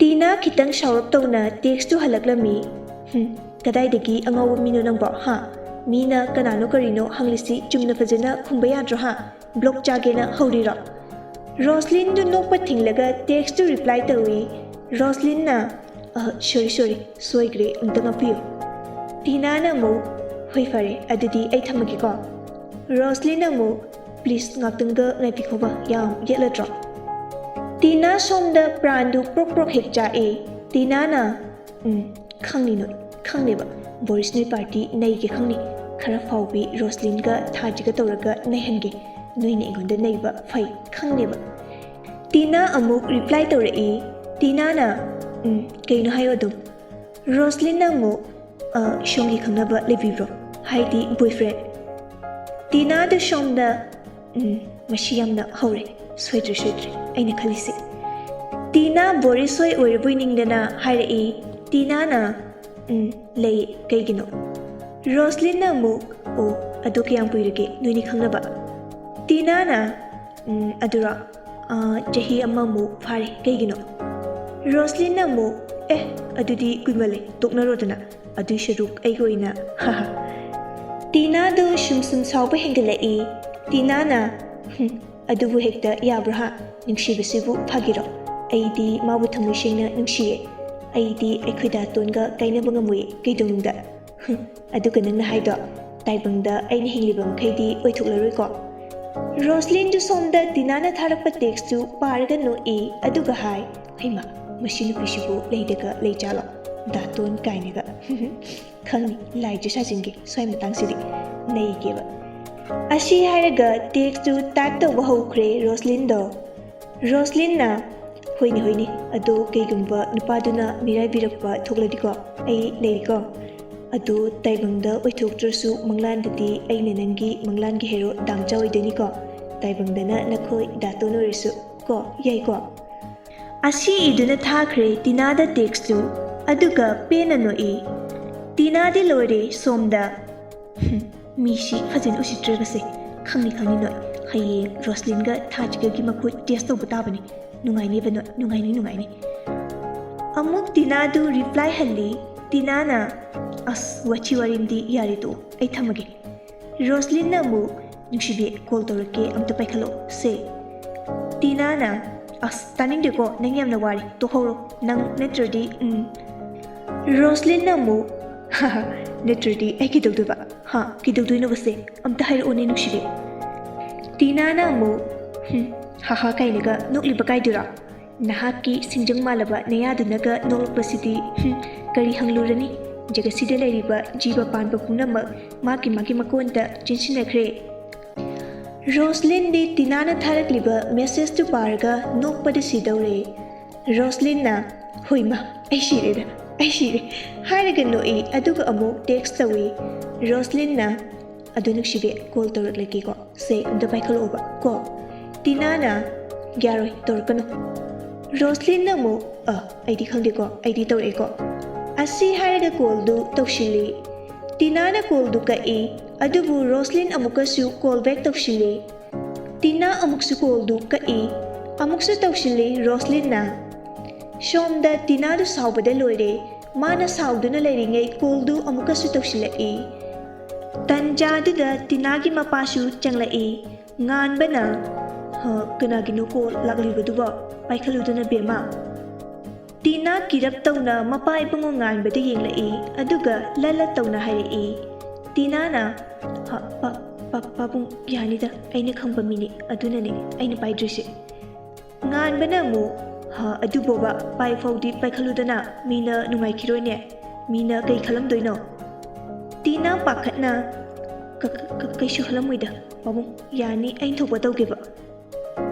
ꯇꯤꯅꯥ ꯈꯤꯇꯪ ꯁꯥꯎꯔꯞ ꯇꯧꯅ ꯇꯦꯛꯁꯇꯨ ꯍꯜꯂꯛꯂꯝꯃꯤ꯫ "ꯍꯨꯝ, ꯀꯗꯥꯏꯗꯒꯤ ꯑꯉꯥꯎꯕ ꯃꯤꯅꯣ ꯅꯪꯕꯣ, ꯍꯥ? ꯃꯤꯅ ꯀꯅꯥꯅꯣ ꯀꯔꯤꯅꯣ ꯍꯪꯂꯤꯁꯤ ꯆꯨꯝꯅ ꯐꯖꯅ ꯈꯨꯝꯕ ꯌꯥꯗ꯭ꯔꯣ, ꯍꯥ? ꯕ꯭ꯂꯣꯛ ꯆꯥꯒꯦꯅ ꯍꯧꯔꯤꯔꯣ?" ꯔꯣꯁꯂꯤꯟꯗꯨ ꯅꯣꯛꯄ ꯊꯤꯡꯂꯒ ꯇꯦꯛꯁꯇꯨ ꯔꯤꯄ꯭ꯂꯥꯏ ꯇꯧꯏ꯫ ꯔꯣꯁꯂꯤꯟꯅ, "ꯑ, ꯁꯣꯔꯤ, ꯁꯣꯔꯤ, ꯁꯣꯏꯈ꯭ꯔꯦ, ꯑꯝꯇ ꯉꯥꯛꯄꯤꯌꯨ"꯫ ꯇꯤꯅꯥꯅ ꯑꯃꯨꯛ, "ꯍꯣꯏ, ꯐꯔꯦ, ꯑꯗꯨꯗꯤ ꯑꯩ ꯊꯝꯃꯒꯦꯀꯣ"꯫ ꯔꯣꯁꯂꯤꯟꯅ ꯑꯃꯨꯛ, "ꯄ꯭ꯂꯤꯖ, ꯉꯥꯛꯇꯪꯒ ꯉꯥꯏꯕꯤꯈꯣꯕ, ꯌꯥꯝ ꯌꯦꯠꯂꯗ꯭ꯔꯣ?" ꯇꯤꯅꯥ ꯁꯣꯝꯗ ꯄ꯭ꯔꯥꯟꯗꯨ ꯄ꯭ꯔꯣꯛ ꯄ꯭ꯔꯣꯛ ꯍꯦꯛ ꯆꯥꯛꯏ꯫ ꯇꯤꯅꯥꯅ, "ꯎꯝ, ꯈꯪꯅꯤ ꯅꯣꯏ, ꯈꯪꯅꯦꯕ꯫ ꯕꯣꯔꯤꯁ ꯅꯣꯏ ꯄꯥꯔꯇꯤ ꯅꯩꯒꯦ ꯈꯪꯅꯤ꯫ ꯈꯔ ꯐꯥꯎꯕꯤ ꯔꯣꯁꯂꯤꯟꯒ ꯊꯥꯖꯤꯒ ꯇꯧꯔꯒ ꯅꯩꯍꯟꯒꯦ꯫ ꯅꯣꯏꯅ ꯑꯩꯉꯣꯟꯗ ꯅꯩꯕ ꯐꯩ, ꯈꯪꯅꯦꯕ"꯫ ꯇꯤꯅꯥ ꯑꯃꯨꯛ ꯔꯤꯄ꯭ꯂꯥꯏ ꯇꯧꯔꯛꯏ꯫ ꯇꯤꯅꯥꯅ, "ꯎꯝ, ꯀꯩꯅꯣ ꯍꯥꯏꯌꯣ ꯑꯗꯨꯝ"꯫ ꯔꯣꯁꯂꯤꯟꯅ ꯑꯃꯨꯛ, "ꯑ, ꯁꯣꯝꯒꯤ ꯈꯪꯅꯕ ꯂꯩꯕꯤꯕ꯭ꯔꯣ? ꯍꯥꯏꯗꯤ ꯕꯣꯏꯐ꯭ꯔꯦꯟ?" ꯇꯤꯅꯥꯗ ꯁꯣꯝꯗ, "ꯎꯝ, ꯃꯁꯤ ꯌꯥꯝꯅ ꯍꯧꯔꯦ꯫ ꯁꯣꯏꯗ꯭ꯔꯦ, ꯁꯣꯏꯗ꯭ꯔꯦ, ꯑꯩꯅ ꯈꯜꯂꯤꯁꯦ"꯫ ꯇꯤꯅꯥ ꯕꯣꯔꯤꯁ ꯍꯣꯏ ꯑꯣꯏꯔꯕꯣꯏ ꯅꯤꯡꯗꯅ ꯍꯥꯏꯔꯛꯏ꯫ ꯇꯤꯅꯥꯅ, "ꯎꯝ, ꯂꯩ, ꯀꯩꯒꯤꯅꯣ?" ꯔꯣꯁꯂꯤꯟꯅ ꯑꯃꯨꯛ, "ꯑꯣ, ꯑꯗꯨ ꯀꯌꯥꯝ ꯀꯨꯏꯔꯒꯦ ꯅꯣꯏꯅꯤ ꯈꯪꯅꯕ?" ꯇꯤꯅꯥꯅ, "ꯎꯝ, ꯑꯗꯨꯔꯣ? ꯑꯥ, ꯆꯍꯤ ꯑꯃꯃꯨꯛ ꯐꯥꯔꯦ꯫ ꯀꯩꯒꯤꯅꯣ?" ꯔꯣꯁꯂꯤꯟꯅ ꯑꯃꯨꯛ, "ꯑꯦ, ꯑꯗꯨꯗꯤ ꯀꯨꯏꯃꯜꯂꯦ, ꯇꯣꯛꯅꯔꯣꯗꯅ꯫ ꯑꯗꯨꯏ ꯁꯔꯨꯛ ꯑꯩꯒ ꯑꯣꯏꯅ, ꯍꯥꯍꯥ꯫" ꯇꯤꯅꯥꯗꯨ ꯁꯨꯝ ꯁꯨꯝ ꯁꯥꯎꯕ ꯍꯦꯟꯒꯠꯂꯛꯏ꯫ ꯇꯤꯅꯥꯅ, "ꯍꯨꯝ, ꯑꯗꯨꯕꯨ ꯍꯦꯛꯇ ꯌꯥꯕ꯭ꯔꯥ ꯍꯥ? ꯅꯨꯡꯁꯤꯕꯁꯤꯕꯨ ꯐꯥꯒꯤꯔꯣ? ꯑꯩꯗꯤ ꯃꯥꯕꯨ ꯊꯃꯣꯏ ꯁꯦꯡꯅ ꯅꯨꯡꯁꯤꯌꯦ꯫ ꯑꯩꯗꯤ ꯑꯩꯈꯣꯏ ꯗꯥꯇꯣꯟꯒ ꯀꯥꯏꯅꯕ ꯉꯝꯃꯣꯏꯌꯦ ꯀꯩꯗꯧꯅꯨꯡꯗ꯫" "ꯍꯨꯝ, ꯑꯗꯨꯒ ꯅꯪꯅ ꯍꯥꯏꯗꯣ, ꯇꯥꯏꯕꯪꯗ ꯑꯩꯅ ꯍꯤꯡꯂꯤꯕ ꯃꯈꯩꯗꯤ ꯑꯣꯏꯊꯣꯛꯂꯔꯣꯏꯀꯣ?" ꯔꯣꯁꯂꯤꯟꯗꯨ ꯁꯣꯝꯗ ꯇꯤꯅꯥꯅ ꯊꯥꯔꯛꯄ ꯇꯦꯛꯁꯇꯨ ꯄꯥꯔꯒ ꯅꯣꯛꯏ, ꯑꯗꯨꯒ ꯍꯥꯏ, "ꯍꯩꯃꯥ, ꯃꯁꯤ ꯅꯨꯄꯤꯁꯤꯕꯨ ꯂꯩꯗꯒ ꯂꯩꯖꯥꯠꯂꯣ? ꯗꯥꯇꯣꯟ ꯀꯥꯏꯅꯒ꯫ ꯈꯪꯅꯤ, ꯂꯥꯏꯁꯨ ꯁꯥꯖꯤꯟꯒꯦ ꯁ꯭ꯋꯥꯏ ꯃꯇꯥꯡꯁꯤꯗꯤ꯫ ꯅꯩꯒꯦꯕ꯫" ꯑꯁꯤ ꯍꯥꯏꯔꯒ ꯇꯦꯛꯁꯇꯨ ꯇꯥꯏꯞ ꯇꯧꯕ ꯍꯧꯈ꯭ꯔꯦ ꯔꯣꯁꯂꯤꯟꯗꯣ꯫ ꯔꯣꯁꯂꯤꯟꯅ, "ꯍꯣꯏꯅꯦ, ꯍꯣꯏꯅꯦ, ꯑꯗꯣ ꯀꯩꯒꯨꯝꯕ ꯅꯨꯄꯥꯗꯨꯅ ꯃꯤꯔꯥꯏꯕꯤꯔꯛꯄ ꯊꯣꯛꯂꯗꯤꯀꯣ, ꯑꯩ ꯂꯩꯔꯤꯀꯣ꯫ ꯑꯗꯣ ꯇꯥꯏꯕꯪꯗ ꯑꯣꯏꯊꯣꯛꯇ꯭ꯔꯁꯨ ꯃꯪꯂꯥꯟꯗꯗꯤ ꯑꯩꯅ ꯅꯪꯒꯤ ꯃꯪꯂꯥꯟꯒꯤ ꯍꯦꯔꯣ ꯗꯥꯝꯆꯥ ꯑꯣꯏꯗꯣꯏꯅꯤꯀꯣ꯫ ꯇꯥꯏꯕꯪꯗꯅ ꯅꯈꯣꯏ ꯗꯥꯇꯣꯟ ꯑꯣꯏꯔꯁꯨ ꯀꯣ, ꯌꯥꯏꯀꯣ?" ꯑꯁꯤ ꯏꯗꯨꯅ ꯊꯥꯈ꯭ꯔꯦ ꯇꯤꯅꯥꯗ ꯇꯦꯛꯁꯇꯨ, ꯑꯗꯨꯒ ꯄꯦꯟꯅ ꯅꯣꯛꯏ꯫ ꯇꯤꯅꯥꯗꯤ ꯂꯣꯏꯔꯦ ꯁꯣꯝꯗ꯫ "ꯍꯨꯝ, ꯃꯤꯁꯤ ꯐꯖꯅ ꯎꯁꯤꯠꯇ꯭ꯔꯕꯁꯦ꯫ ꯈꯪꯅꯤ, ꯈꯪꯅꯤ ꯅꯣꯏ꯫ ꯍꯌꯦꯡ ꯔꯣꯁꯂꯤꯟꯒ ꯊꯥꯖꯤꯒꯒꯤ ꯃꯈꯨꯠ ꯇꯦꯁ ꯇꯧꯕ ꯇꯥꯕꯅꯤ꯫ ꯅꯨꯡꯉꯥꯏꯅꯤꯕ ꯅꯣꯏ, ꯅꯨꯡꯉꯥꯏꯅꯤ, ꯅꯨꯡꯉꯥꯏꯅꯤ꯫" ꯑꯃꯨꯛ ꯇꯤꯅꯥꯗꯨ ꯔꯤꯄ꯭ꯂꯥꯏ ꯍꯜꯂꯤ꯫ ꯇꯤꯅꯥꯅ, "ꯑꯁ, ꯋꯥꯊꯤ ꯋꯥꯔꯦꯝꯗꯤ ꯌꯥꯔꯦ ꯇꯣꯛꯑꯣ, ꯑꯩ ꯊꯝꯃꯒꯦ꯫" ꯔꯣꯁꯂꯤꯟꯅ ꯑꯃꯨꯛ, "ꯅꯨꯡꯁꯤꯕꯤ, ꯀꯣꯜ ꯇꯧꯔꯛꯀꯦ, ꯑꯝꯇ ꯄꯥꯏꯈꯠꯂꯛꯑꯣ ꯁꯦ꯫" ꯇꯤꯅꯥꯅ, "ꯑꯁ, ꯇꯥꯅꯤꯡꯗꯦꯀꯣ, ꯅꯪ ꯌꯥꯝꯅ ꯋꯥꯔꯦ, ꯇꯣꯛꯍꯧꯔꯣ, ꯅꯪ ꯅꯠꯇ꯭ꯔꯗꯤ, ꯎꯝ꯫" ꯔꯣꯁꯂꯤꯟꯅ ꯑꯃꯨꯛ, "ꯍꯥꯍꯥ, ꯅꯠꯇ꯭ꯔꯗꯤ ꯑꯩ ꯀꯩꯗꯧꯗꯣꯏꯕ? ꯍꯥ, ꯀꯩꯗꯧꯗꯣꯏꯅꯣꯕꯁꯦ? ꯑꯝꯇ ꯍꯥꯏꯔꯛꯑꯣꯅꯦ, ꯅꯨꯡꯁꯤꯕꯤ꯫" ꯇꯤꯅꯥꯅ ꯑꯃꯨꯛ, "ꯍꯨꯝ, ꯍꯥꯍꯥ ꯀꯥꯏꯅꯒ ꯅꯣꯛꯂꯤꯕ ꯀꯥꯏꯗꯨꯔꯥ? ꯅꯍꯥꯛꯀꯤ ꯁꯤꯡꯖꯪ ꯃꯥꯜꯂꯕ ꯅꯌꯥꯗꯨꯅꯒ ꯅꯣꯛꯂꯛꯄꯁꯤꯗꯤ, ꯍꯨꯝ, ꯀꯔꯤ ꯍꯪꯂꯨꯔꯅꯤ? ꯖꯒꯠꯁꯤꯗ ꯂꯩꯔꯤꯕ ꯖꯤꯕ ꯄꯥꯟꯕ ꯄꯨꯝꯅꯃꯛ ꯃꯥꯒꯤ ꯃꯥꯒꯤ ꯃꯀꯣꯟꯗ ꯆꯦꯟꯁꯤꯟꯅꯈ꯭ꯔꯦ꯫" ꯔꯣꯁꯂꯤꯟꯗꯤ ꯇꯤꯅꯥꯅ ꯊꯥꯔꯛꯂꯤꯕ ꯃꯦꯁꯦꯖꯇꯨ ꯄꯥꯔꯒ ꯅꯣꯛꯄꯗ ꯁꯤꯗꯧꯔꯦ꯫ ꯔꯣꯁꯂꯤꯟꯅ, "ꯍꯣꯏꯃ, ꯑꯩ ꯁꯤꯔꯦꯗ, ꯑꯩ ꯁꯤꯔꯦ," ꯍꯥꯏꯔꯒ ꯅꯣꯛꯏ, ꯑꯗꯨꯒ ꯑꯃꯨꯛ ꯇꯦꯛꯁ ꯇꯧꯏ꯫ ꯔꯣꯁꯂꯤꯟꯅ, "ꯑꯗꯨ ꯅꯨꯡꯁꯤꯕꯤ, ꯀꯣꯜ ꯇꯧꯔꯛꯂꯒꯦꯀꯣ ꯁꯦ, ꯑꯝꯇ ꯄꯥꯏꯈꯠꯂꯛꯑꯣꯕ ꯀꯣ꯫" ꯇꯤꯅꯥꯅ, "ꯌꯥꯔꯣꯏ, ꯇꯧꯔꯛꯀꯅꯨ꯫" ꯔꯣꯁꯂꯤꯟꯅ ꯑꯃꯨꯛ, "ꯑ, ꯑꯩꯗꯤ ꯈꯪꯗꯦꯀꯣ, ꯑꯩꯗꯤ ꯇꯧꯔꯛꯑꯦꯀꯣ꯫" ꯑꯁꯤ ꯍꯥꯏꯔꯒ ꯀꯣꯜꯗꯨ ꯇꯧꯁꯤꯜꯂꯤ꯫ ꯇꯤꯅꯥꯅ ꯀꯣꯜꯗꯨ ꯀꯛꯏ, ꯑꯗꯨꯕꯨ ꯔꯣꯁꯂꯤꯟ ꯑꯃꯨꯛꯀꯁꯨ ꯀꯣꯜ ꯕꯦꯛ ꯇꯧꯁꯤꯜꯂꯤ꯫ ꯇꯤꯅꯥ ꯑꯃꯨꯛꯁꯨ ꯀꯣꯜꯗꯨ ꯀꯛꯏ, ꯑꯃꯨꯛꯁꯨ ꯇꯧꯁꯤꯜꯂꯤ ꯔꯣꯁꯂꯤꯟꯅ꯫ ꯁꯣꯝꯗ ꯇꯤꯅꯥꯗꯨ ꯁꯥꯎꯕꯗ ꯂꯣꯏꯔꯦ꯫ ꯃꯥꯅ ꯁꯥꯎꯗꯨꯅ ꯂꯩꯔꯤꯉꯩ ꯀꯣꯜꯗꯨ ꯑꯃꯨꯛꯀꯁꯨ ꯇꯧꯁꯤꯜꯂꯛꯏ꯫ ꯇꯟꯖꯥꯗꯨꯗ ꯇꯤꯅꯥꯒꯤ ꯃꯄꯥꯁꯨ ꯆꯪꯂꯛꯏ꯫ ꯉꯥꯟꯕꯅ, "ꯍ, ꯀꯅꯥꯒꯤꯅꯣ ꯀꯣꯜ ꯂꯥꯛꯂꯤꯕꯗꯨꯕꯣ? ꯄꯥꯏꯈꯠꯂꯨꯗꯅ ꯕꯦꯝꯃ꯫" ꯇꯤꯅꯥ ꯀꯤꯔꯞ ꯇꯧꯅ ꯃꯄꯥ ꯏꯕꯨꯡꯉꯣ ꯉꯥꯟꯕꯗ ꯌꯦꯡꯂꯛꯏ, ꯑꯗꯨꯒ ꯂꯠ ꯂꯠ ꯇꯧꯅ ꯍꯥꯏꯔꯛꯏ꯫ ꯇꯤꯅꯥꯅ, "ꯍ, ꯄꯥ-, ꯄꯥ-, ꯄꯥꯕꯨꯡ, ꯌꯥꯅꯤꯗ, ꯑꯩꯅ ꯈꯪꯕ ꯃꯤꯅꯤ, ꯑꯗꯨꯅꯅꯦ ꯑꯩꯅ ꯄꯥꯏꯗ꯭ꯔꯤꯁꯦ꯫" ꯉꯥꯟꯕꯅ ꯑꯃꯨꯛ, "ꯍ, ꯑꯗꯨꯕꯣꯕ, ꯄꯥꯏ ꯐꯥꯎꯗꯤ ꯄꯥꯏꯈꯠꯂꯨꯗꯅ, ꯃꯤꯅ ꯅꯨꯡꯉꯥꯏꯈꯤꯔꯣꯏꯅꯦ, ꯃꯤꯅ ꯀꯩ ꯈꯜꯂꯝꯗꯣꯏꯅꯣ?" ꯇꯤꯅꯥ ꯄꯥꯈꯠꯅ, "ꯀ-, ꯀ-, ꯀ-, ꯀꯩꯁꯨ ꯈꯜꯂꯝꯃꯣꯏꯗ ꯄꯥꯕꯨꯡ, ꯌꯥꯅꯤ, ꯑꯩꯅ ꯊꯣꯛꯄ ꯇꯧꯒꯦꯕ꯫"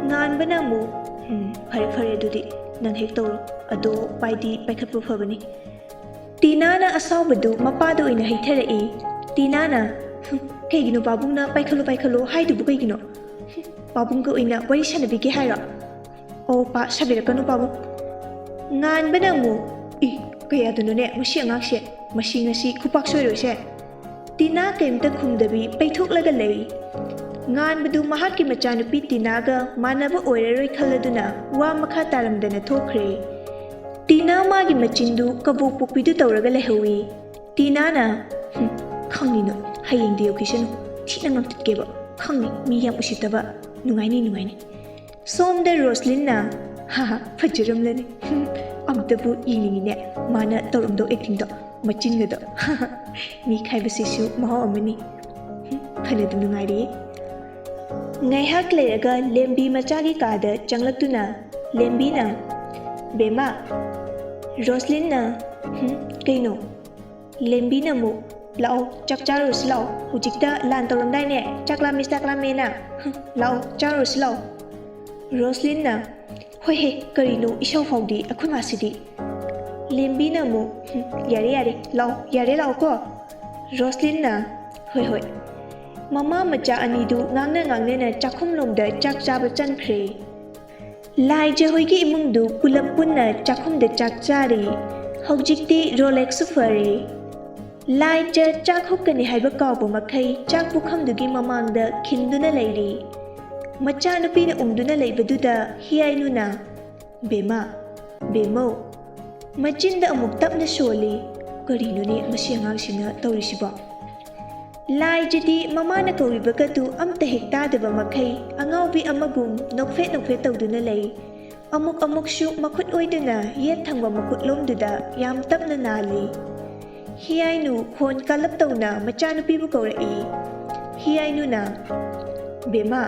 ꯉꯥꯟꯕꯅ ꯑꯃꯨꯛ, "ꯎꯝ, ꯐꯔꯦ ꯐꯔꯦ, ꯑꯗꯨꯗꯤ ꯅꯪ ꯍꯦꯛ ꯇꯧꯔꯣ, ꯑꯗꯣ ꯄꯥꯏꯗꯤ ꯄꯥꯏꯈꯠꯄ ꯐꯕꯅꯤ꯫" ꯇꯤꯅꯥꯅ ꯑꯁꯥꯎꯕꯗꯨ ꯃꯄꯥꯗ ꯑꯣꯏꯅ ꯍꯩꯊꯔꯛꯏ꯫ ꯇꯤꯅꯥꯅ, "ꯍꯨꯝ, ꯀꯩꯒꯤꯅꯣ ꯄꯥꯕꯨꯡꯅ ꯄꯥꯏꯈꯠꯂꯣ ꯄꯥꯏꯈꯠꯂꯣ ꯍꯥꯏꯗꯨꯕꯨ ꯀꯩꯒꯤꯅꯣ? ꯍꯨꯝ, ꯄꯥꯕꯨꯡꯒ ꯑꯣꯏꯅ ꯋꯥꯔꯤ ꯁꯥꯟꯅꯕꯤꯒꯦ ꯍꯥꯏꯔꯣ?" "ꯑꯣ ꯄꯥ, ꯁꯥꯕꯤꯔꯛꯀꯅꯨ ꯄꯥꯕꯨꯡ꯫" ꯉꯥꯟꯕꯅ ꯑꯃꯨꯛ, "ꯏ, ꯀꯌꯥꯗꯅꯣꯅꯦ ꯃꯁꯤ ꯑꯉꯥꯡꯁꯦ, ꯃꯁꯤ ꯉꯁꯤ ꯈꯨꯄꯥꯛ ꯁꯣꯏꯔꯣꯏꯁꯦ꯫" ꯇꯤꯅꯥ ꯀꯩꯝꯇ ꯈꯨꯝꯗꯕꯤ ꯄꯩꯊꯣꯛꯂꯒ ꯂꯩ꯫ ꯉꯥꯟꯕꯗꯨ ꯃꯍꯥꯛꯀꯤ ꯃꯆꯥꯅꯨꯄꯤ ꯇꯤꯅꯥꯒ ꯃꯥꯟꯅꯕ ꯑꯣꯏꯔꯔꯣꯏ ꯈꯜꯂꯗꯨꯅ ꯋꯥ ꯃꯈꯥ ꯇꯥꯔꯝꯗꯅ ꯊꯣꯛꯈ꯭ꯔꯦ꯫ ꯇꯤꯅꯥ ꯃꯥꯒꯤ ꯃꯆꯤꯟꯗꯨ ꯀꯕꯣꯛ ꯄꯣꯛꯄꯤꯗꯨ ꯇꯧꯔꯒ ꯂꯩꯍꯧꯏ꯫ ꯇꯤꯅꯥꯅ, "ꯍꯨꯝ, ꯈꯪꯅꯤꯅ, ꯍꯌꯦꯡꯗꯤ ꯌꯧꯈꯤꯁꯅꯨ, ꯊꯤꯅ ꯉꯥꯡꯊꯠꯀꯦꯕ, ꯈꯪꯅꯤ, ꯃꯤ ꯌꯥꯝ ꯎꯁꯤꯠꯇꯕ, ꯅꯨꯡꯉꯥꯏꯅꯤ, ꯅꯨꯡꯉꯥꯏꯅꯤ꯫" ꯁꯣꯝꯗ ꯔꯣꯁꯂꯤꯟꯅ, "ꯍꯥ ꯍꯥ, ꯐꯖꯔꯝꯂꯅꯤ, ꯍꯨꯝ, ꯑꯝꯇꯕꯨ ꯌꯦꯡꯅꯤꯡꯉꯤꯅꯦ, ꯃꯥꯅ ꯇꯧꯔꯝꯗꯧ ꯑꯦꯛꯇꯤꯡꯗꯣ, ꯃꯆꯤꯟꯒꯗꯣ, ꯍꯥ ꯍꯥ, ꯃꯤ ꯈꯥꯏꯕꯁꯤꯁꯨ ꯃꯍꯥꯎ ꯑꯃꯅꯤ, ꯍꯨꯝ, ꯐꯅꯗꯨꯝ ꯅꯨꯡꯉꯥꯏꯔꯤꯌꯦ꯫" ꯉꯥꯏꯍꯥꯛ ꯂꯩꯔꯒ ꯂꯦꯝꯕꯤ ꯃꯆꯥꯒꯤ ꯀꯥꯗ ꯆꯪꯂꯛꯇꯨꯅ ꯂꯦꯝꯕꯤꯅ, "ꯕꯦꯝꯃ꯫" ꯔꯣꯁꯂꯤꯟꯅ, "ꯍꯨꯝ, ꯀꯩꯅꯣ?" ꯂꯦꯝꯕꯤꯅ ꯑꯃꯨꯛ, "ꯂꯥꯛꯑꯣ, ꯆꯥꯛ ꯆꯥꯔꯨꯔꯁꯤ ꯂꯥꯛꯑꯣ, ꯍꯧꯖꯤꯛꯇ ꯂꯥꯟ ꯇꯧꯔꯝꯗꯥꯏꯅꯦ, ꯆꯥꯛ ꯂꯥꯝꯃꯦ, ꯆꯥꯛ ꯂꯥꯝꯃꯦꯅ, ꯍꯨꯝ, ꯂꯥꯛꯑꯣ, ꯆꯥꯔꯨꯔꯁꯤ ꯂꯥꯛꯑꯣ꯫" ꯔꯣꯁꯂꯤꯟꯅ, "ꯍꯣꯏ ꯍꯦ, ꯀꯔꯤꯅꯣ ꯏꯁꯧ ꯐꯥꯎꯗꯤ ꯑꯩꯈꯣꯏ ꯃꯥꯁꯤꯗꯤ?" ꯂꯦꯝꯕꯤꯅ ꯑꯃꯨꯛ, "ꯍꯨꯝ, ꯌꯥꯔꯦ ꯌꯥꯔꯦ, ꯂꯥꯛꯑꯣ, ꯌꯥꯔꯦ ꯂꯥꯛꯑꯣꯀꯣ꯫" ꯔꯣꯁꯂꯤꯟꯅ, "ꯍꯣꯏ ꯍꯣꯏ꯫" ꯃꯃꯥ ꯃꯆꯥ ꯑꯅꯤꯗꯨ ꯉꯥꯡꯅ ꯉꯥꯡꯅꯅ ꯆꯥꯛꯈꯨꯝꯂꯣꯝꯗ ꯆꯥꯛ ꯆꯥꯕ ꯆꯪꯈ꯭ꯔꯦ꯫ ꯂꯥꯏꯖ ꯍꯣꯏꯒꯤ ꯏꯃꯨꯡꯗꯨ ꯄꯨꯂꯞ ꯄꯨꯟꯅ ꯆꯥꯛꯈꯨꯝꯗ ꯆꯥꯛ ꯆꯥꯔꯤ꯫ ꯍꯧꯖꯤꯛꯇꯤ ꯔꯣꯂꯦꯛꯁꯁꯨ ꯐꯔꯦ꯫ ꯂꯥꯏꯖ ꯆꯥꯛ ꯍꯨꯛꯀꯅꯤ ꯍꯥꯏꯕ ꯀꯥꯎꯕ ꯃꯈꯩ ꯆꯥꯛ ꯄꯨꯈꯝꯗꯨꯒꯤ ꯃꯃꯥꯡꯗ ꯈꯤꯟꯗꯨꯅ ꯂꯩꯔꯤ꯫ ꯃꯆꯥꯅꯨꯄꯤꯅ ꯎꯪꯗꯨꯅ ꯂꯩꯕꯗꯨꯗ ꯍꯤꯌꯥꯏꯅꯨꯅ, "ꯕꯦꯝꯃ, ꯕꯦꯝꯃꯧ!" ꯃꯆꯤꯟꯗ ꯑꯃꯨꯛ ꯇꯞꯅ ꯁꯣꯜꯂꯤ꯫ ꯀꯔꯤꯅꯣꯅꯦ ꯃꯁꯤ ꯑꯉꯥꯡꯁꯤꯅ ꯇꯧꯔꯤꯁꯤꯕꯣ? ꯂꯥꯏꯖꯗꯤ ꯃꯃꯥꯅ ꯀꯧꯔꯤꯕꯒꯗꯨ ꯑꯝꯇ ꯍꯦꯛ ꯇꯥꯗꯕ ꯃꯈꯩ ꯑꯉꯥꯎꯕꯤ ꯑꯃꯒꯨꯝ ꯅꯣꯛꯐꯦꯠ ꯅꯣꯛꯐꯦꯠ ꯇꯧꯗꯨꯅ ꯂꯩ꯫ ꯑꯃꯨꯛ ꯑꯃꯨꯛꯁꯨ ꯃꯈꯨꯠ ꯑꯣꯏꯗꯨꯅ ꯌꯦꯠ ꯊꯪꯕ ꯃꯈꯨꯠꯂꯣꯝꯗꯨꯗ ꯌꯥꯝ ꯇꯞꯅ ꯅꯥꯜꯂꯤ꯫ ꯍꯤꯌꯥꯏꯅꯨ ꯈꯣꯟ ꯀꯜꯂꯞ ꯇꯧꯅ ꯃꯆꯥꯅꯨꯄꯤꯕꯨ ꯀꯧꯔꯛꯏ꯫ ꯍꯤꯌꯥꯏꯅꯨꯅ, "ꯕꯦꯝꯃ,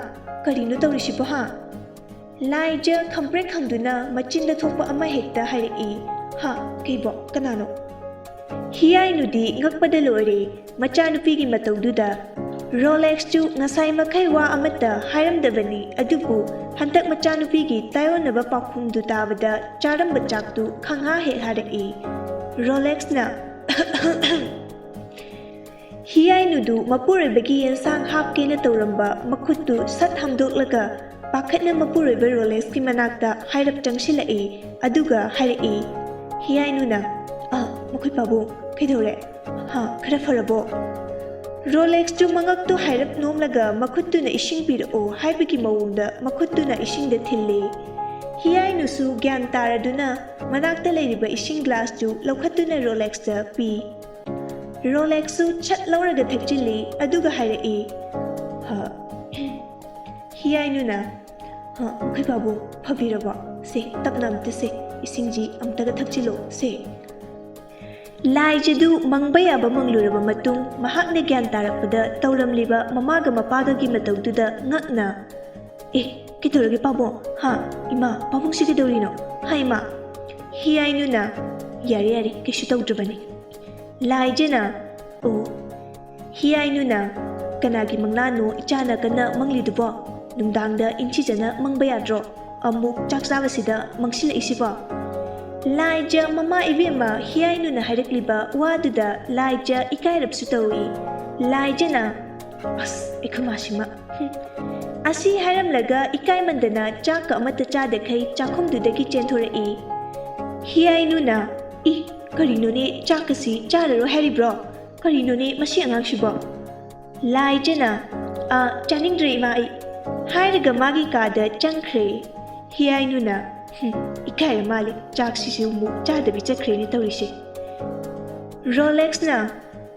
ꯀꯔꯤꯅꯣ ꯇꯧꯔꯤꯁꯤꯕꯣ ꯍꯥ?" ꯂꯥꯏꯖ ꯈꯪꯄ꯭ꯔꯦꯛ ꯈꯪꯗꯨꯅ ꯃꯆꯤꯟꯗ ꯊꯣꯛꯄ ꯑꯃ ꯍꯦꯛꯇ ꯍꯥꯏꯔꯛꯏ꯫ "ꯍꯥ? ꯀꯩꯕꯣ? ꯀꯅꯥꯅꯣ?" ꯍꯤꯌꯥꯏꯅꯨꯗꯤ ꯉꯛꯄꯗ ꯂꯣꯏꯔꯦ ꯃꯆꯥꯅꯨꯄꯤꯒꯤ ꯃꯇꯧꯗꯨꯗ꯫ ꯔꯣꯂꯦꯛꯁꯁꯨ ꯉꯁꯥꯏ ꯃꯈꯩ ꯋꯥ ꯑꯃꯠꯇ ꯍꯥꯏꯔꯝꯗꯕꯅꯤ, ꯑꯗꯨꯕꯨ ꯍꯟꯗꯛ ꯃꯆꯥꯅꯨꯄꯤꯒꯤ ꯇꯥꯏꯑꯣꯟꯅꯕ ꯄꯥꯎꯈꯨꯝꯗꯨ ꯇꯥꯕꯗ ꯆꯥꯔꯝꯕ ꯆꯥꯛꯇꯨ ꯈꯪꯍꯥ ꯍꯦꯛ ꯍꯥꯔꯛꯏ꯫ ꯔꯣꯂꯦꯛꯁꯅ, ꯍꯤꯌꯥꯏꯅꯨꯗꯨ ꯃꯄꯨꯔꯣꯏꯕꯒꯤ ꯌꯦꯟꯁꯥꯡ ꯍꯥꯞꯀꯦꯅ ꯇꯧꯔꯝꯕ ꯃꯈꯨꯠꯇꯨ ꯁꯠ ꯍꯥꯝꯗꯣꯛꯂꯒ ꯄꯥꯈꯠꯅ ꯃꯄꯨꯔꯣꯏꯕ ꯔꯣꯂꯦꯛꯁꯀꯤ ꯃꯅꯥꯛꯇ ꯍꯥꯏꯔꯞ ꯆꯪꯁꯤꯜꯂꯛꯏ꯫ ꯑꯗꯨꯒ ꯍꯥꯏꯔꯛꯏ, ꯍꯤꯌꯥꯏꯅꯨꯅ, "ꯑ, ꯃꯈꯣꯏ ꯄꯥꯕꯨꯡ, ꯀꯩꯗꯧꯔꯦ? ꯍꯥ, ꯈꯔ ꯐꯔꯕꯣ?" ꯔꯣꯂꯦꯛꯁꯇꯨ ꯃꯉꯛꯇꯨ ꯍꯥꯏꯔꯞ ꯅꯣꯝꯂꯒ ꯃꯈꯨꯠꯇꯨꯅ ꯏꯁꯤꯡ ꯄꯤꯔꯛꯑꯣ ꯍꯥꯏꯕꯒꯤ ꯃꯑꯣꯡꯗ ꯃꯈꯨꯠꯇꯨꯅ ꯏꯁꯤꯡꯗ ꯊꯤꯜꯂꯤ꯫ ꯍꯤꯌꯥꯏꯅꯨꯁꯨ ꯒ꯭ꯌꯥꯟ ꯇꯥꯔꯗꯨꯅ ꯃꯅꯥꯛꯇ ꯂꯩꯔꯤꯕ ꯏꯁꯤꯡ ꯒ꯭ꯂꯥꯁꯇꯨ ꯂꯧꯈꯠꯇꯨꯅ ꯔꯣꯂꯦꯛꯁꯇ ꯄꯤ꯫ ꯔꯣꯂꯦꯛꯁꯁꯨ ꯁꯠ ꯂꯧꯔꯒ ꯊꯛꯆꯤꯜꯂꯤ, ꯑꯗꯨꯒ ꯍꯥꯏꯔꯛꯏ, "ꯍ, ꯍꯤꯌꯥꯏꯅꯨꯅ, ꯍ, ꯃꯈꯣꯏ ꯄꯥꯕꯨꯡ, ꯐꯕꯤꯔꯕꯣ? ꯁꯦ, ꯇꯞꯅ ꯑꯝꯇ ꯁꯦ, ꯏꯁꯤꯡꯁꯤ ꯑꯝꯇꯒ ꯊꯛꯆꯤꯜꯂꯣ, ꯁꯦ꯫" ꯂꯥꯏꯖꯗꯨ ꯃꯪꯕ ꯌꯥꯕ ꯃꯪꯂꯨꯔꯕ ꯃꯇꯨꯡ, ꯃꯍꯥꯛꯅ ꯒ꯭ꯌꯥꯟ ꯇꯥꯔꯛꯄꯗ ꯇꯧꯔꯝꯂꯤꯕ ꯃꯃꯥꯒ ꯃꯄꯥꯒꯒꯤ ꯃꯇꯧꯗꯨꯗ ꯉꯛꯅ, "ꯑꯦ, ꯀꯩꯗꯧꯔꯒꯦ ꯄꯥꯕꯨꯡ? ꯍꯥ? ꯏꯃꯥ, ꯄꯥꯕꯨꯡꯁꯤ ꯀꯩꯗꯧꯔꯤꯅꯣ? ꯍꯥ, ꯏꯃꯥ?" ꯍꯤꯌꯥꯏꯅꯨꯅ, "ꯌꯥꯔꯦ, ꯌꯥꯔꯦ, ꯀꯩꯁꯨ ꯇꯧꯗ꯭ꯔꯕꯅꯤ꯫" ꯂꯥꯏꯖꯅ, "ꯑꯣ꯫" ꯍꯤꯌꯥꯏꯅꯨꯅ, "ꯀꯅꯥꯒꯤ ꯃꯪꯂꯥꯅꯣ ꯏꯆꯥꯅ ꯀꯟꯅ ꯃꯪꯂꯤꯗꯨꯕꯣ? ꯅꯨꯡꯗꯥꯡꯗ ꯏꯟꯊꯤꯖꯅ ꯃꯪꯕ ꯌꯥꯗ꯭ꯔꯣ? ꯑꯃꯨꯛ ꯆꯥꯛ ꯆꯥꯕꯁꯤꯗ ꯃꯪꯁꯤꯜꯂꯛꯏꯁꯤꯕꯣ?" ꯂꯥꯏꯖ ꯃꯃꯥ ꯏꯕꯦꯝꯃ ꯍꯤꯌꯥꯏꯅꯨꯅ ꯍꯥꯏꯔꯛꯂꯤꯕ ꯋꯥꯗꯨꯗ ꯂꯥꯏꯖ ꯏꯀꯥꯏꯔꯞꯁꯨ ꯇꯧꯏ꯫ ꯂꯥꯏꯖꯅ, "ꯑꯁ, ꯑꯩꯈꯣꯏ ꯃꯥꯁꯤꯃ, ꯍꯨꯝ꯫" ꯑꯁꯤ ꯍꯥꯏꯔꯝꯂꯒ ꯏꯀꯥꯏꯃꯟꯗꯅ ꯆꯥꯛꯀ ꯑꯃꯠꯇ ꯆꯥꯗꯈꯩ ꯆꯥꯛꯈꯨꯝꯗꯨꯗꯒꯤ ꯆꯦꯟꯊꯣꯔꯛꯏ꯫ ꯍꯤꯌꯥꯏꯅꯨꯅ, "ꯏ, ꯀꯔꯤꯅꯣꯅꯦ, ꯆꯥꯛꯀꯁꯤ ꯆꯥꯔꯔꯣꯏ ꯍꯥꯏꯔꯤꯕ꯭ꯔꯣ? ꯀꯔꯤꯅꯣꯅꯦ ꯃꯁꯤ ꯑꯉꯥꯡꯁꯤꯕꯣ? ꯂꯥꯏꯖꯅ, "ꯑ, ꯆꯥꯅꯤꯡꯗ꯭ꯔꯦ ꯏꯃꯥ ꯑꯩ" ꯍꯥꯏꯔꯒ ꯃꯥꯒꯤ ꯀꯥꯗ ꯆꯪꯈ꯭ꯔꯦ꯫ ꯍꯤꯌꯥꯏꯅꯨꯅ, "ꯍꯨꯝ, ꯏꯀꯥꯏꯔ ꯃꯥꯜꯂꯦ, ꯆꯥꯛꯁꯤꯁꯨ ꯑꯃꯨꯛ ꯆꯥꯗꯕꯤ ꯆꯠꯈ꯭ꯔꯦꯅꯦ ꯇꯧꯔꯤꯁꯦ"꯫ ꯔꯣꯂꯦꯛꯁꯅ,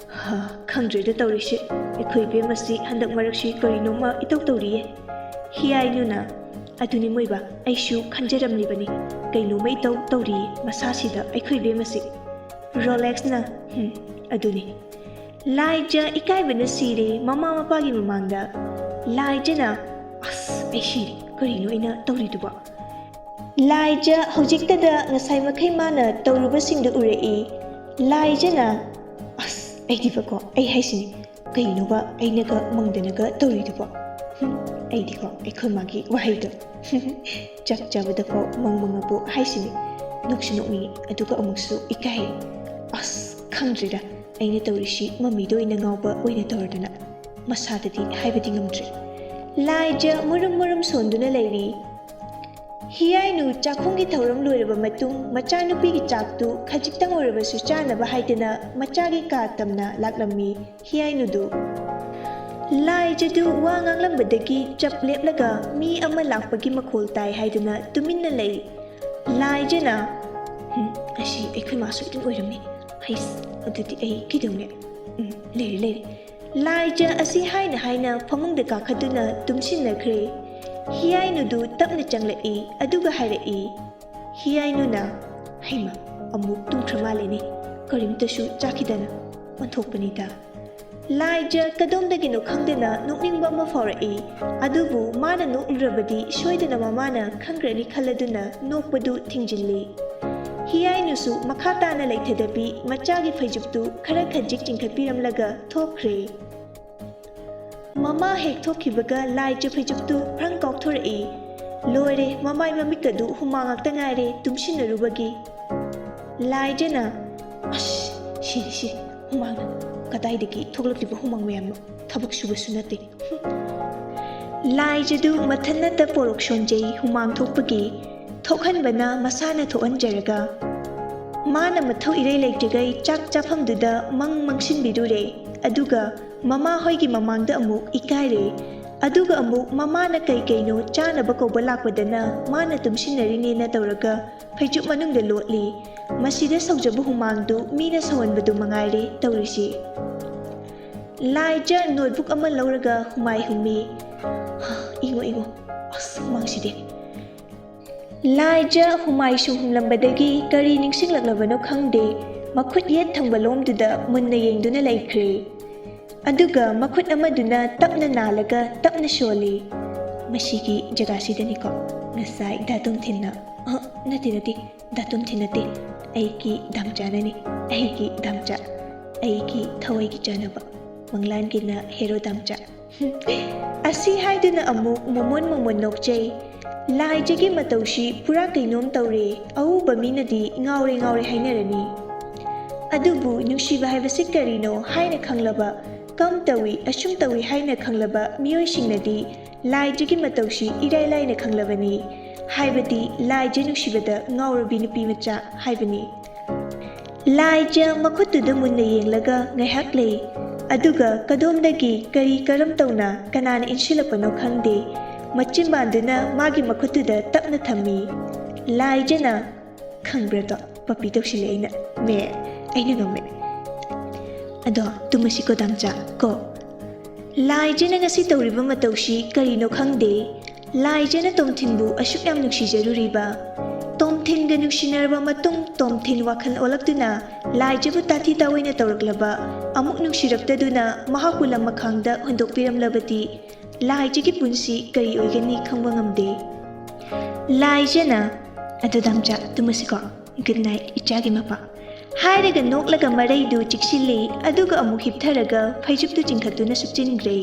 "ꯍꯥ, ꯈꯪꯗ꯭ꯔꯦꯗ ꯇꯧꯔꯤꯁꯦ, ꯑꯩꯈꯣꯏ ꯏꯕꯦꯝꯃꯁꯤ ꯍꯟꯗꯛ ꯃꯔꯛꯁꯤ ꯀꯔꯤꯅꯣꯝꯃ ꯏꯇꯧ ꯇꯧꯔꯤꯌꯦ"꯫ ꯍꯤꯌꯥꯏꯅꯨꯅ, "ꯑꯗꯨꯅꯤ ꯃꯣꯏꯕ, ꯑꯩꯁꯨ ꯈꯟꯖꯔꯝꯂꯤꯕꯅꯤ, ꯀꯩꯅꯣꯝꯃ ꯏꯇꯧ ꯇꯧꯔꯤꯌꯦ ꯃꯁꯥꯁꯤꯗ ꯑꯩꯈꯣꯏ ꯏꯕꯦꯝꯃꯁꯤ"꯫ ꯔꯣꯂꯦꯛꯁꯅ, "ꯍꯨꯝ, ꯑꯗꯨꯅꯤ"꯫ ꯂꯥꯏꯖ ꯏꯀꯥꯏꯕꯅ ꯁꯤꯔꯦ ꯃꯃꯥ ꯃꯄꯥꯒꯤ ꯃꯃꯥꯡꯗ꯫ ꯂꯥꯏꯖꯅ, "ꯑꯁ, ꯑꯩ ꯁꯤꯔꯦ, ꯀꯔꯤꯅꯣ ꯑꯩꯅ ꯇꯧꯔꯤꯗꯨꯕꯣ?" ꯂꯥꯏꯖ ꯍꯧꯖꯤꯛꯇꯗ ꯉꯁꯥꯏ ꯃꯈꯩ ꯃꯥꯅ ꯇꯧꯔꯨꯕꯁꯤꯡꯗꯨ ꯎꯔꯛꯏ꯫ ꯂꯥꯏꯖꯅ, "ꯑꯁ, ꯑꯩꯗꯤꯕꯀꯣ, ꯑꯩ ꯍꯥꯏꯁꯤꯅꯤ, ꯀꯩꯅꯣꯕ ꯑꯩꯅꯒ ꯃꯪꯗꯅꯒ ꯇꯧꯔꯤꯗꯨꯕꯣ? ꯍꯨꯝ, ꯑꯩꯗꯤꯀꯣ, ꯑꯩꯈꯣꯏ ꯃꯥꯒꯤ ꯋꯥꯍꯩꯗꯣ ꯆꯥꯛ ꯆꯥꯕꯗꯐꯥꯎ ꯃꯪ ꯃꯪꯉꯕꯣ ꯍꯥꯏꯁꯤꯅꯤ꯫ ꯅꯣꯛꯁꯨ ꯅꯣꯛꯅꯤꯡꯉꯤ, ꯑꯗꯨꯒ ꯑꯃꯨꯛꯁꯨ ꯏꯀꯥꯏ꯫ ꯑꯁ, ꯈꯪꯗ꯭ꯔꯦꯗ, ꯑꯩꯅ ꯇꯧꯔꯤꯁꯤ ꯃꯃꯤꯗ ꯑꯣꯏꯅ ꯉꯥꯎꯕ ꯑꯣꯏꯅ ꯇꯧꯔꯗꯅ꯫ ꯃꯁꯥꯗꯗꯤ ꯍꯥꯏꯕꯗꯤ ꯉꯝꯗ꯭ꯔꯦ"꯫ ꯂꯥꯏꯖ ꯃꯨꯔꯨꯝ ꯃꯨꯔꯨꯝ ꯁꯣꯟꯗꯨꯅ ꯂꯩꯔꯤ꯫ ꯍꯤꯌꯥꯏꯅꯨ ꯆꯥꯛꯈꯨꯝꯒꯤ ꯊꯧꯔꯝ ꯂꯣꯏꯔꯕ ꯃꯇꯨꯡ ꯃꯆꯥꯅꯨꯄꯤꯒꯤ ꯆꯥꯛꯇꯨ ꯈꯖꯤꯛꯇꯪ ꯑꯣꯏꯔꯕꯁꯨ ꯆꯥꯅꯕ ꯍꯥꯏꯗꯅ ꯃꯆꯥꯒꯤ ꯀꯥ ꯇꯝꯅ ꯂꯥꯛꯂꯝꯃꯤ꯫ ꯍꯤꯌꯥꯏꯅꯨꯗꯨ꯫ ꯂꯥꯏꯖꯗꯨ ꯋꯥ ꯉꯥꯡꯂꯝꯕꯗꯒꯤ ꯆꯞ ꯂꯦꯞꯂꯒ ꯃꯤ ꯑꯃ ꯂꯥꯛꯄꯒꯤ ꯃꯈꯣꯜ ꯇꯥꯏ ꯍꯥꯏꯗꯨꯅ ꯇꯨꯃꯤꯟꯅ ꯂꯩ꯫ ꯂꯥꯏꯖꯅ, "ꯍꯨꯝ, ꯑꯁꯤ ꯑꯩꯈꯣꯏ ꯃꯥ ꯁꯣꯏꯗꯅ ꯑꯣꯏꯔꯝꯅꯤ꯫ ꯍꯩꯁ, ꯑꯗꯨꯗꯤ ꯑꯩ ꯀꯩꯗꯧꯅꯤ? ꯎꯝ, ꯂꯩꯔꯦ, ꯂꯩꯔꯦ"꯫ ꯂꯥꯏꯖ ꯑꯁꯤ ꯍꯥꯏꯅ ꯍꯥꯏꯅ ꯐꯃꯨꯡꯗ ꯀꯥꯈꯠꯇꯨꯅ ꯇꯨꯝꯁꯤꯟꯅꯈ꯭ꯔꯦ꯫ ꯍꯤꯌꯥꯏꯅꯨꯗꯨ ꯇꯞꯅ ꯆꯪꯂꯛꯏ, ꯑꯗꯨꯒ ꯍꯥꯏꯔꯛꯏ꯫ ꯍꯤꯌꯥꯏꯅꯨꯅ, "ꯍꯩꯃ, ꯑꯃꯨꯛ ꯇꯨꯝꯈ꯭ꯔ ꯃꯥꯜꯂꯦꯅꯦ, ꯀꯔꯤꯝꯇꯁꯨ ꯆꯥꯈꯤꯗꯅ ꯑꯣꯟꯊꯣꯛꯄꯅꯤꯗ"꯫ ꯂꯥꯏꯖ ꯀꯗꯣꯝꯗꯒꯤꯅꯣ ꯈꯪꯗꯅ ꯅꯣꯛꯅꯤꯡꯕ ꯑꯃ ꯐꯥꯎꯔꯛꯏ꯫ ꯑꯗꯨꯕꯨ ꯃꯥꯅ ꯅꯣꯛꯂꯨꯔꯕꯗꯤ ꯁꯣꯏꯗꯅ ꯃꯃꯥꯅ ꯈꯪꯈ꯭ꯔꯅꯤ ꯈꯜꯂꯗꯨꯅ ꯅꯣꯛꯄꯗꯨ ꯊꯤꯡꯖꯤꯜꯂꯤ꯫ ꯍꯤꯌꯥꯏꯅꯨꯁꯨ ꯃꯈꯥ ꯇꯥꯅ ꯂꯩꯊꯗꯕꯤ ꯃꯆꯥꯒꯤ ꯐꯩꯖꯨꯞꯇꯨ ꯈꯔ ꯈꯖꯤꯛ ꯆꯤꯡꯈꯠꯄꯤꯔꯝꯂꯒ ꯊꯣꯛꯈ꯭ꯔꯦ꯫ ꯃꯃꯥ ꯍꯦꯛ ꯊꯣꯛꯈꯤꯕꯒ ꯂꯥꯏꯖ ꯐꯩꯖꯨꯞꯇꯨ ꯐ꯭ꯔꯪ ꯀꯥꯎꯊꯣꯔꯛꯏ꯫ ꯂꯣꯏꯔꯦ, ꯃꯃꯥꯏ ꯃꯃꯤꯠꯀꯗꯨ ꯍꯨꯃꯥꯡ ꯉꯥꯛꯇ ꯉꯥꯏꯔꯦ ꯇꯨꯝꯁꯤꯟꯅꯔꯨꯕꯒꯤ꯫ ꯂꯥꯏꯖꯅ, "ꯑꯁ, ꯁꯤꯔꯦ, ꯁꯤꯔꯦ, ꯍꯨꯃꯥꯡꯅ꯫ ꯀꯗꯥꯏꯗꯒꯤ ꯊꯣꯛꯂꯛꯂꯤꯕ ꯍꯨꯃꯥꯡ ꯃꯌꯥꯝꯅꯣ? ꯊꯕꯛ ꯁꯨꯕꯁꯨ ꯅꯠꯇꯦ"꯫ ꯂꯥꯏꯖꯗꯨ ꯃꯊꯟꯅꯇ ꯄꯣꯔꯣꯛ ꯁꯣꯟꯖꯩ ꯍꯨꯃꯥꯡ ꯊꯣꯛꯄꯒꯤ꯫ ꯊꯣꯛꯍꯟꯕꯅ ꯃꯁꯥꯅ ꯊꯣꯛꯍꯟꯖꯔꯒ꯫ ꯃꯥꯅ ꯃꯊꯧ ꯏꯔꯩ ꯂꯩꯇ꯭ꯔꯤꯈꯩ ꯆꯥꯛ ꯆꯥꯐꯝꯗꯨꯗ ꯃꯪ ꯃꯪꯁꯤꯟꯕꯤꯔꯨꯔꯦ꯫ ꯑꯗꯨꯒ ꯃꯃꯥ ꯍꯣꯏꯒꯤ ꯃꯃꯥꯡꯗ ꯑꯃꯨꯛ ꯏꯀꯥꯏꯔꯦ꯫ ꯑꯗꯨꯒ ꯑꯃꯨꯛ ꯃꯃꯥꯅ ꯀꯩ ꯀꯩꯅꯣ ꯆꯥꯅꯕ ꯀꯧꯕ ꯂꯥꯛꯄꯗꯅ ꯃꯥꯅ ꯇꯨꯝꯁꯤꯟꯅꯔꯤꯅꯦꯅ ꯇꯧꯔꯒ ꯐꯩꯖꯨꯞ ꯃꯅꯨꯡꯗ ꯂꯣꯠꯂꯤ꯫ ꯃꯁꯤꯗ ꯁꯧꯖꯕ ꯍꯨꯃꯥꯡꯗꯨ ꯃꯤꯅ ꯁꯧꯍꯟꯕꯗꯨ ꯃꯉꯥꯏꯔꯦ ꯇꯧꯔꯤꯁꯤ꯫ ꯂꯥꯏꯖ ꯅꯣꯠꯕꯨꯛ ꯑꯃ ꯂꯧꯔꯒ ꯍꯨꯃꯥꯏ ꯍꯨꯝꯃꯤ꯫ ꯏꯉꯣ, ꯏꯉꯣ, ꯑꯁ, ꯍꯨꯃꯥꯡꯁꯤꯗꯤ꯫ ꯂꯥꯏꯖ ꯍꯨꯃꯥꯏ ꯁꯨꯝ ꯍꯨꯝꯂꯝꯕꯗꯒꯤ ꯀꯔꯤ ꯅꯤꯡꯁꯤꯡꯂꯛꯂꯕꯅꯣ ꯈꯪꯗꯦ, ꯃꯈꯨꯠ ꯌꯦꯠ ꯊꯪꯕ ꯂꯣꯝꯗꯨꯗ ꯃꯨꯟꯅ ꯌꯦꯡꯗꯨꯅ ꯂꯩꯈ꯭ꯔꯦ꯫ ꯑꯗꯨꯒ ꯃꯈꯨꯠ ꯑꯃꯗꯨꯅ ꯇꯞꯅ ꯅꯥꯜꯂꯒ ꯇꯞꯅ ꯁꯣꯜꯂꯤ꯫ ꯃꯁꯤꯒꯤ ꯖꯒꯥꯁꯤꯗꯅꯤꯀꯣ ꯉꯁꯥꯏ ꯗꯥ ꯇꯣꯝꯊꯤꯟꯅ, ꯑ, ꯅꯠꯇꯦ, ꯅꯠꯇꯦ, ꯗꯥ ꯇꯣꯝꯊꯤꯟ ꯅꯠꯇꯦ, ꯑꯩꯒꯤ ꯗꯥꯝꯆꯥꯅꯅꯤ, ꯑꯩꯒꯤ ꯗꯥꯝꯆꯥ, ꯑꯩꯒꯤ ꯊꯋꯥꯏꯒꯤ ꯆꯥꯅꯕ, ꯃꯪꯂꯥꯟꯒꯤꯅ ꯍꯦꯔꯣ ꯗꯥꯝꯆꯥ꯫ ꯑꯁꯤ ꯍꯥꯏꯗꯨꯅ ꯑꯃꯨꯛ ꯃꯣꯃꯣꯟ ꯃꯣꯃꯣꯟ ꯅꯣꯛꯆꯩ꯫ ꯂꯥꯏꯖꯒꯤ ꯃꯇꯧꯁꯤ ꯄꯨꯔꯥ ꯀꯩꯅꯣꯝ ꯇꯧꯔꯦ, ꯑꯎꯕ ꯃꯤꯅꯗꯤ ꯉꯥꯎꯔꯦ ꯉꯥꯎꯔꯦ ꯍꯥꯏꯅꯔꯅꯤ꯫ ꯑꯗꯨꯕꯨ ꯅꯨꯡꯁꯤꯕ ꯍꯥꯏꯕꯁꯤ ꯀꯔꯤꯅꯣ ꯍꯥꯏꯅ ꯈꯪꯂꯕ, ꯀꯝ ꯇꯧꯏ, ꯑꯁꯨꯝ ꯇꯧꯏ ꯍꯥꯏꯅ ꯈꯪꯂꯕ ꯃꯤꯑꯣꯏꯁꯤꯡꯅꯗꯤ ꯂꯥꯏꯖꯒꯤ ꯃꯇꯧꯁꯤ ꯏꯔꯥꯏ ꯂꯥꯏꯅ ꯈꯪꯂꯕꯅꯤ꯫ ꯍꯥꯏꯕꯗꯤ ꯂꯥꯏꯖ ꯅꯨꯡꯁꯤꯕꯗ ꯉꯥꯎꯔꯕꯤ ꯅꯨꯄꯤ ꯃꯆꯥ ꯍꯥꯏꯕꯅꯤ꯫ ꯂꯥꯏꯖ ꯃꯈꯨꯠꯇꯨꯗ ꯃꯨꯟꯅ ꯌꯦꯡꯂꯒ ꯉꯥꯏꯍꯥꯛ ꯂꯩ꯫ ꯑꯗꯨꯒ ꯀꯗꯣꯝꯗꯒꯤ ꯀꯔꯤ ꯀꯔꯝ ꯇꯧꯅ ꯀꯅꯥꯅ ꯏꯟꯁꯤꯜꯂꯛꯄꯅꯣ ꯈꯪꯗꯦ, ꯃꯆꯤꯟꯕꯥꯟꯗꯨꯅ ꯃꯥꯒꯤ ꯃꯈꯨꯠꯇꯨꯗ ꯇꯞꯅ ꯊꯝꯃꯤ꯫ ꯂꯥꯏꯖꯅ, "ꯈꯪꯕ꯭ꯔꯥꯗꯣ, ꯄꯞꯄꯤ ꯇꯧꯁꯤꯜꯂꯦ ꯑꯩꯅ꯫ ꯃꯦ, ꯑꯩꯅ ꯉꯝꯃꯦ꯫ ꯑꯗꯣ ꯇꯨꯝꯃꯁꯤꯀꯣ ꯗꯥꯝꯆꯥ, ꯀꯣ?" ꯂꯥꯏꯖꯅ ꯉꯁꯤ ꯇꯧꯔꯤꯕ ꯃꯇꯧꯁꯤ ꯀꯔꯤꯅꯣ ꯈꯪꯗꯦ꯫ ꯂꯥꯏꯖꯅ ꯇꯣꯝꯊꯤꯟꯕꯨ ꯑꯁꯨꯛ ꯌꯥꯝ ꯅꯨꯡꯁꯤꯖꯔꯨꯔꯤꯕ꯫ ꯇꯣꯝꯊꯤꯟꯒ ꯅꯨꯡꯁꯤꯅꯔꯕ ꯃꯇꯨꯡ ꯇꯣꯝꯊꯤꯟ ꯋꯥꯈꯜ ꯑꯣꯜꯂꯛꯇꯨꯅ ꯂꯥꯏꯖꯕꯨ ꯇꯥꯊꯤ ꯇꯥꯑꯣꯏꯅ ꯇꯧꯔꯛꯂꯕ, ꯑꯃꯨꯛ ꯅꯨꯡꯁꯤꯔꯛꯇꯗꯨꯅ ꯃꯍꯥꯛꯄꯨ ꯂꯝꯃꯈꯥꯡꯗ ꯍꯨꯟꯗꯣꯛꯄꯤꯔꯝꯂꯕꯗꯤ ꯂꯥꯏꯖꯒꯤ ꯄꯨꯟꯁꯤ ꯀꯔꯤ ꯑꯣꯏꯒꯅꯤ ꯈꯪꯕ ꯉꯝꯗꯦ꯫ ꯂꯥꯏꯖꯅ, "ꯑꯗꯨ ꯗꯥꯝꯆꯥ, ꯇꯨꯝꯃꯁꯤꯀꯣ꯫ Good night, ꯏꯆꯥꯒꯤ ꯃꯄꯥ," ꯍꯥꯏꯔꯒ ꯅꯣꯛꯂꯒ ꯃꯔꯩꯗꯨ ꯆꯤꯛꯁꯤꯜꯂꯤ, ꯑꯗꯨꯒ ꯑꯃꯨꯛ ꯍꯤꯞꯊꯔꯒ ꯐꯩꯖꯨꯞꯇꯨ ꯆꯤꯡꯈꯠꯇꯨꯅ ꯁꯨꯞꯆꯤꯟꯈ꯭ꯔꯦ꯫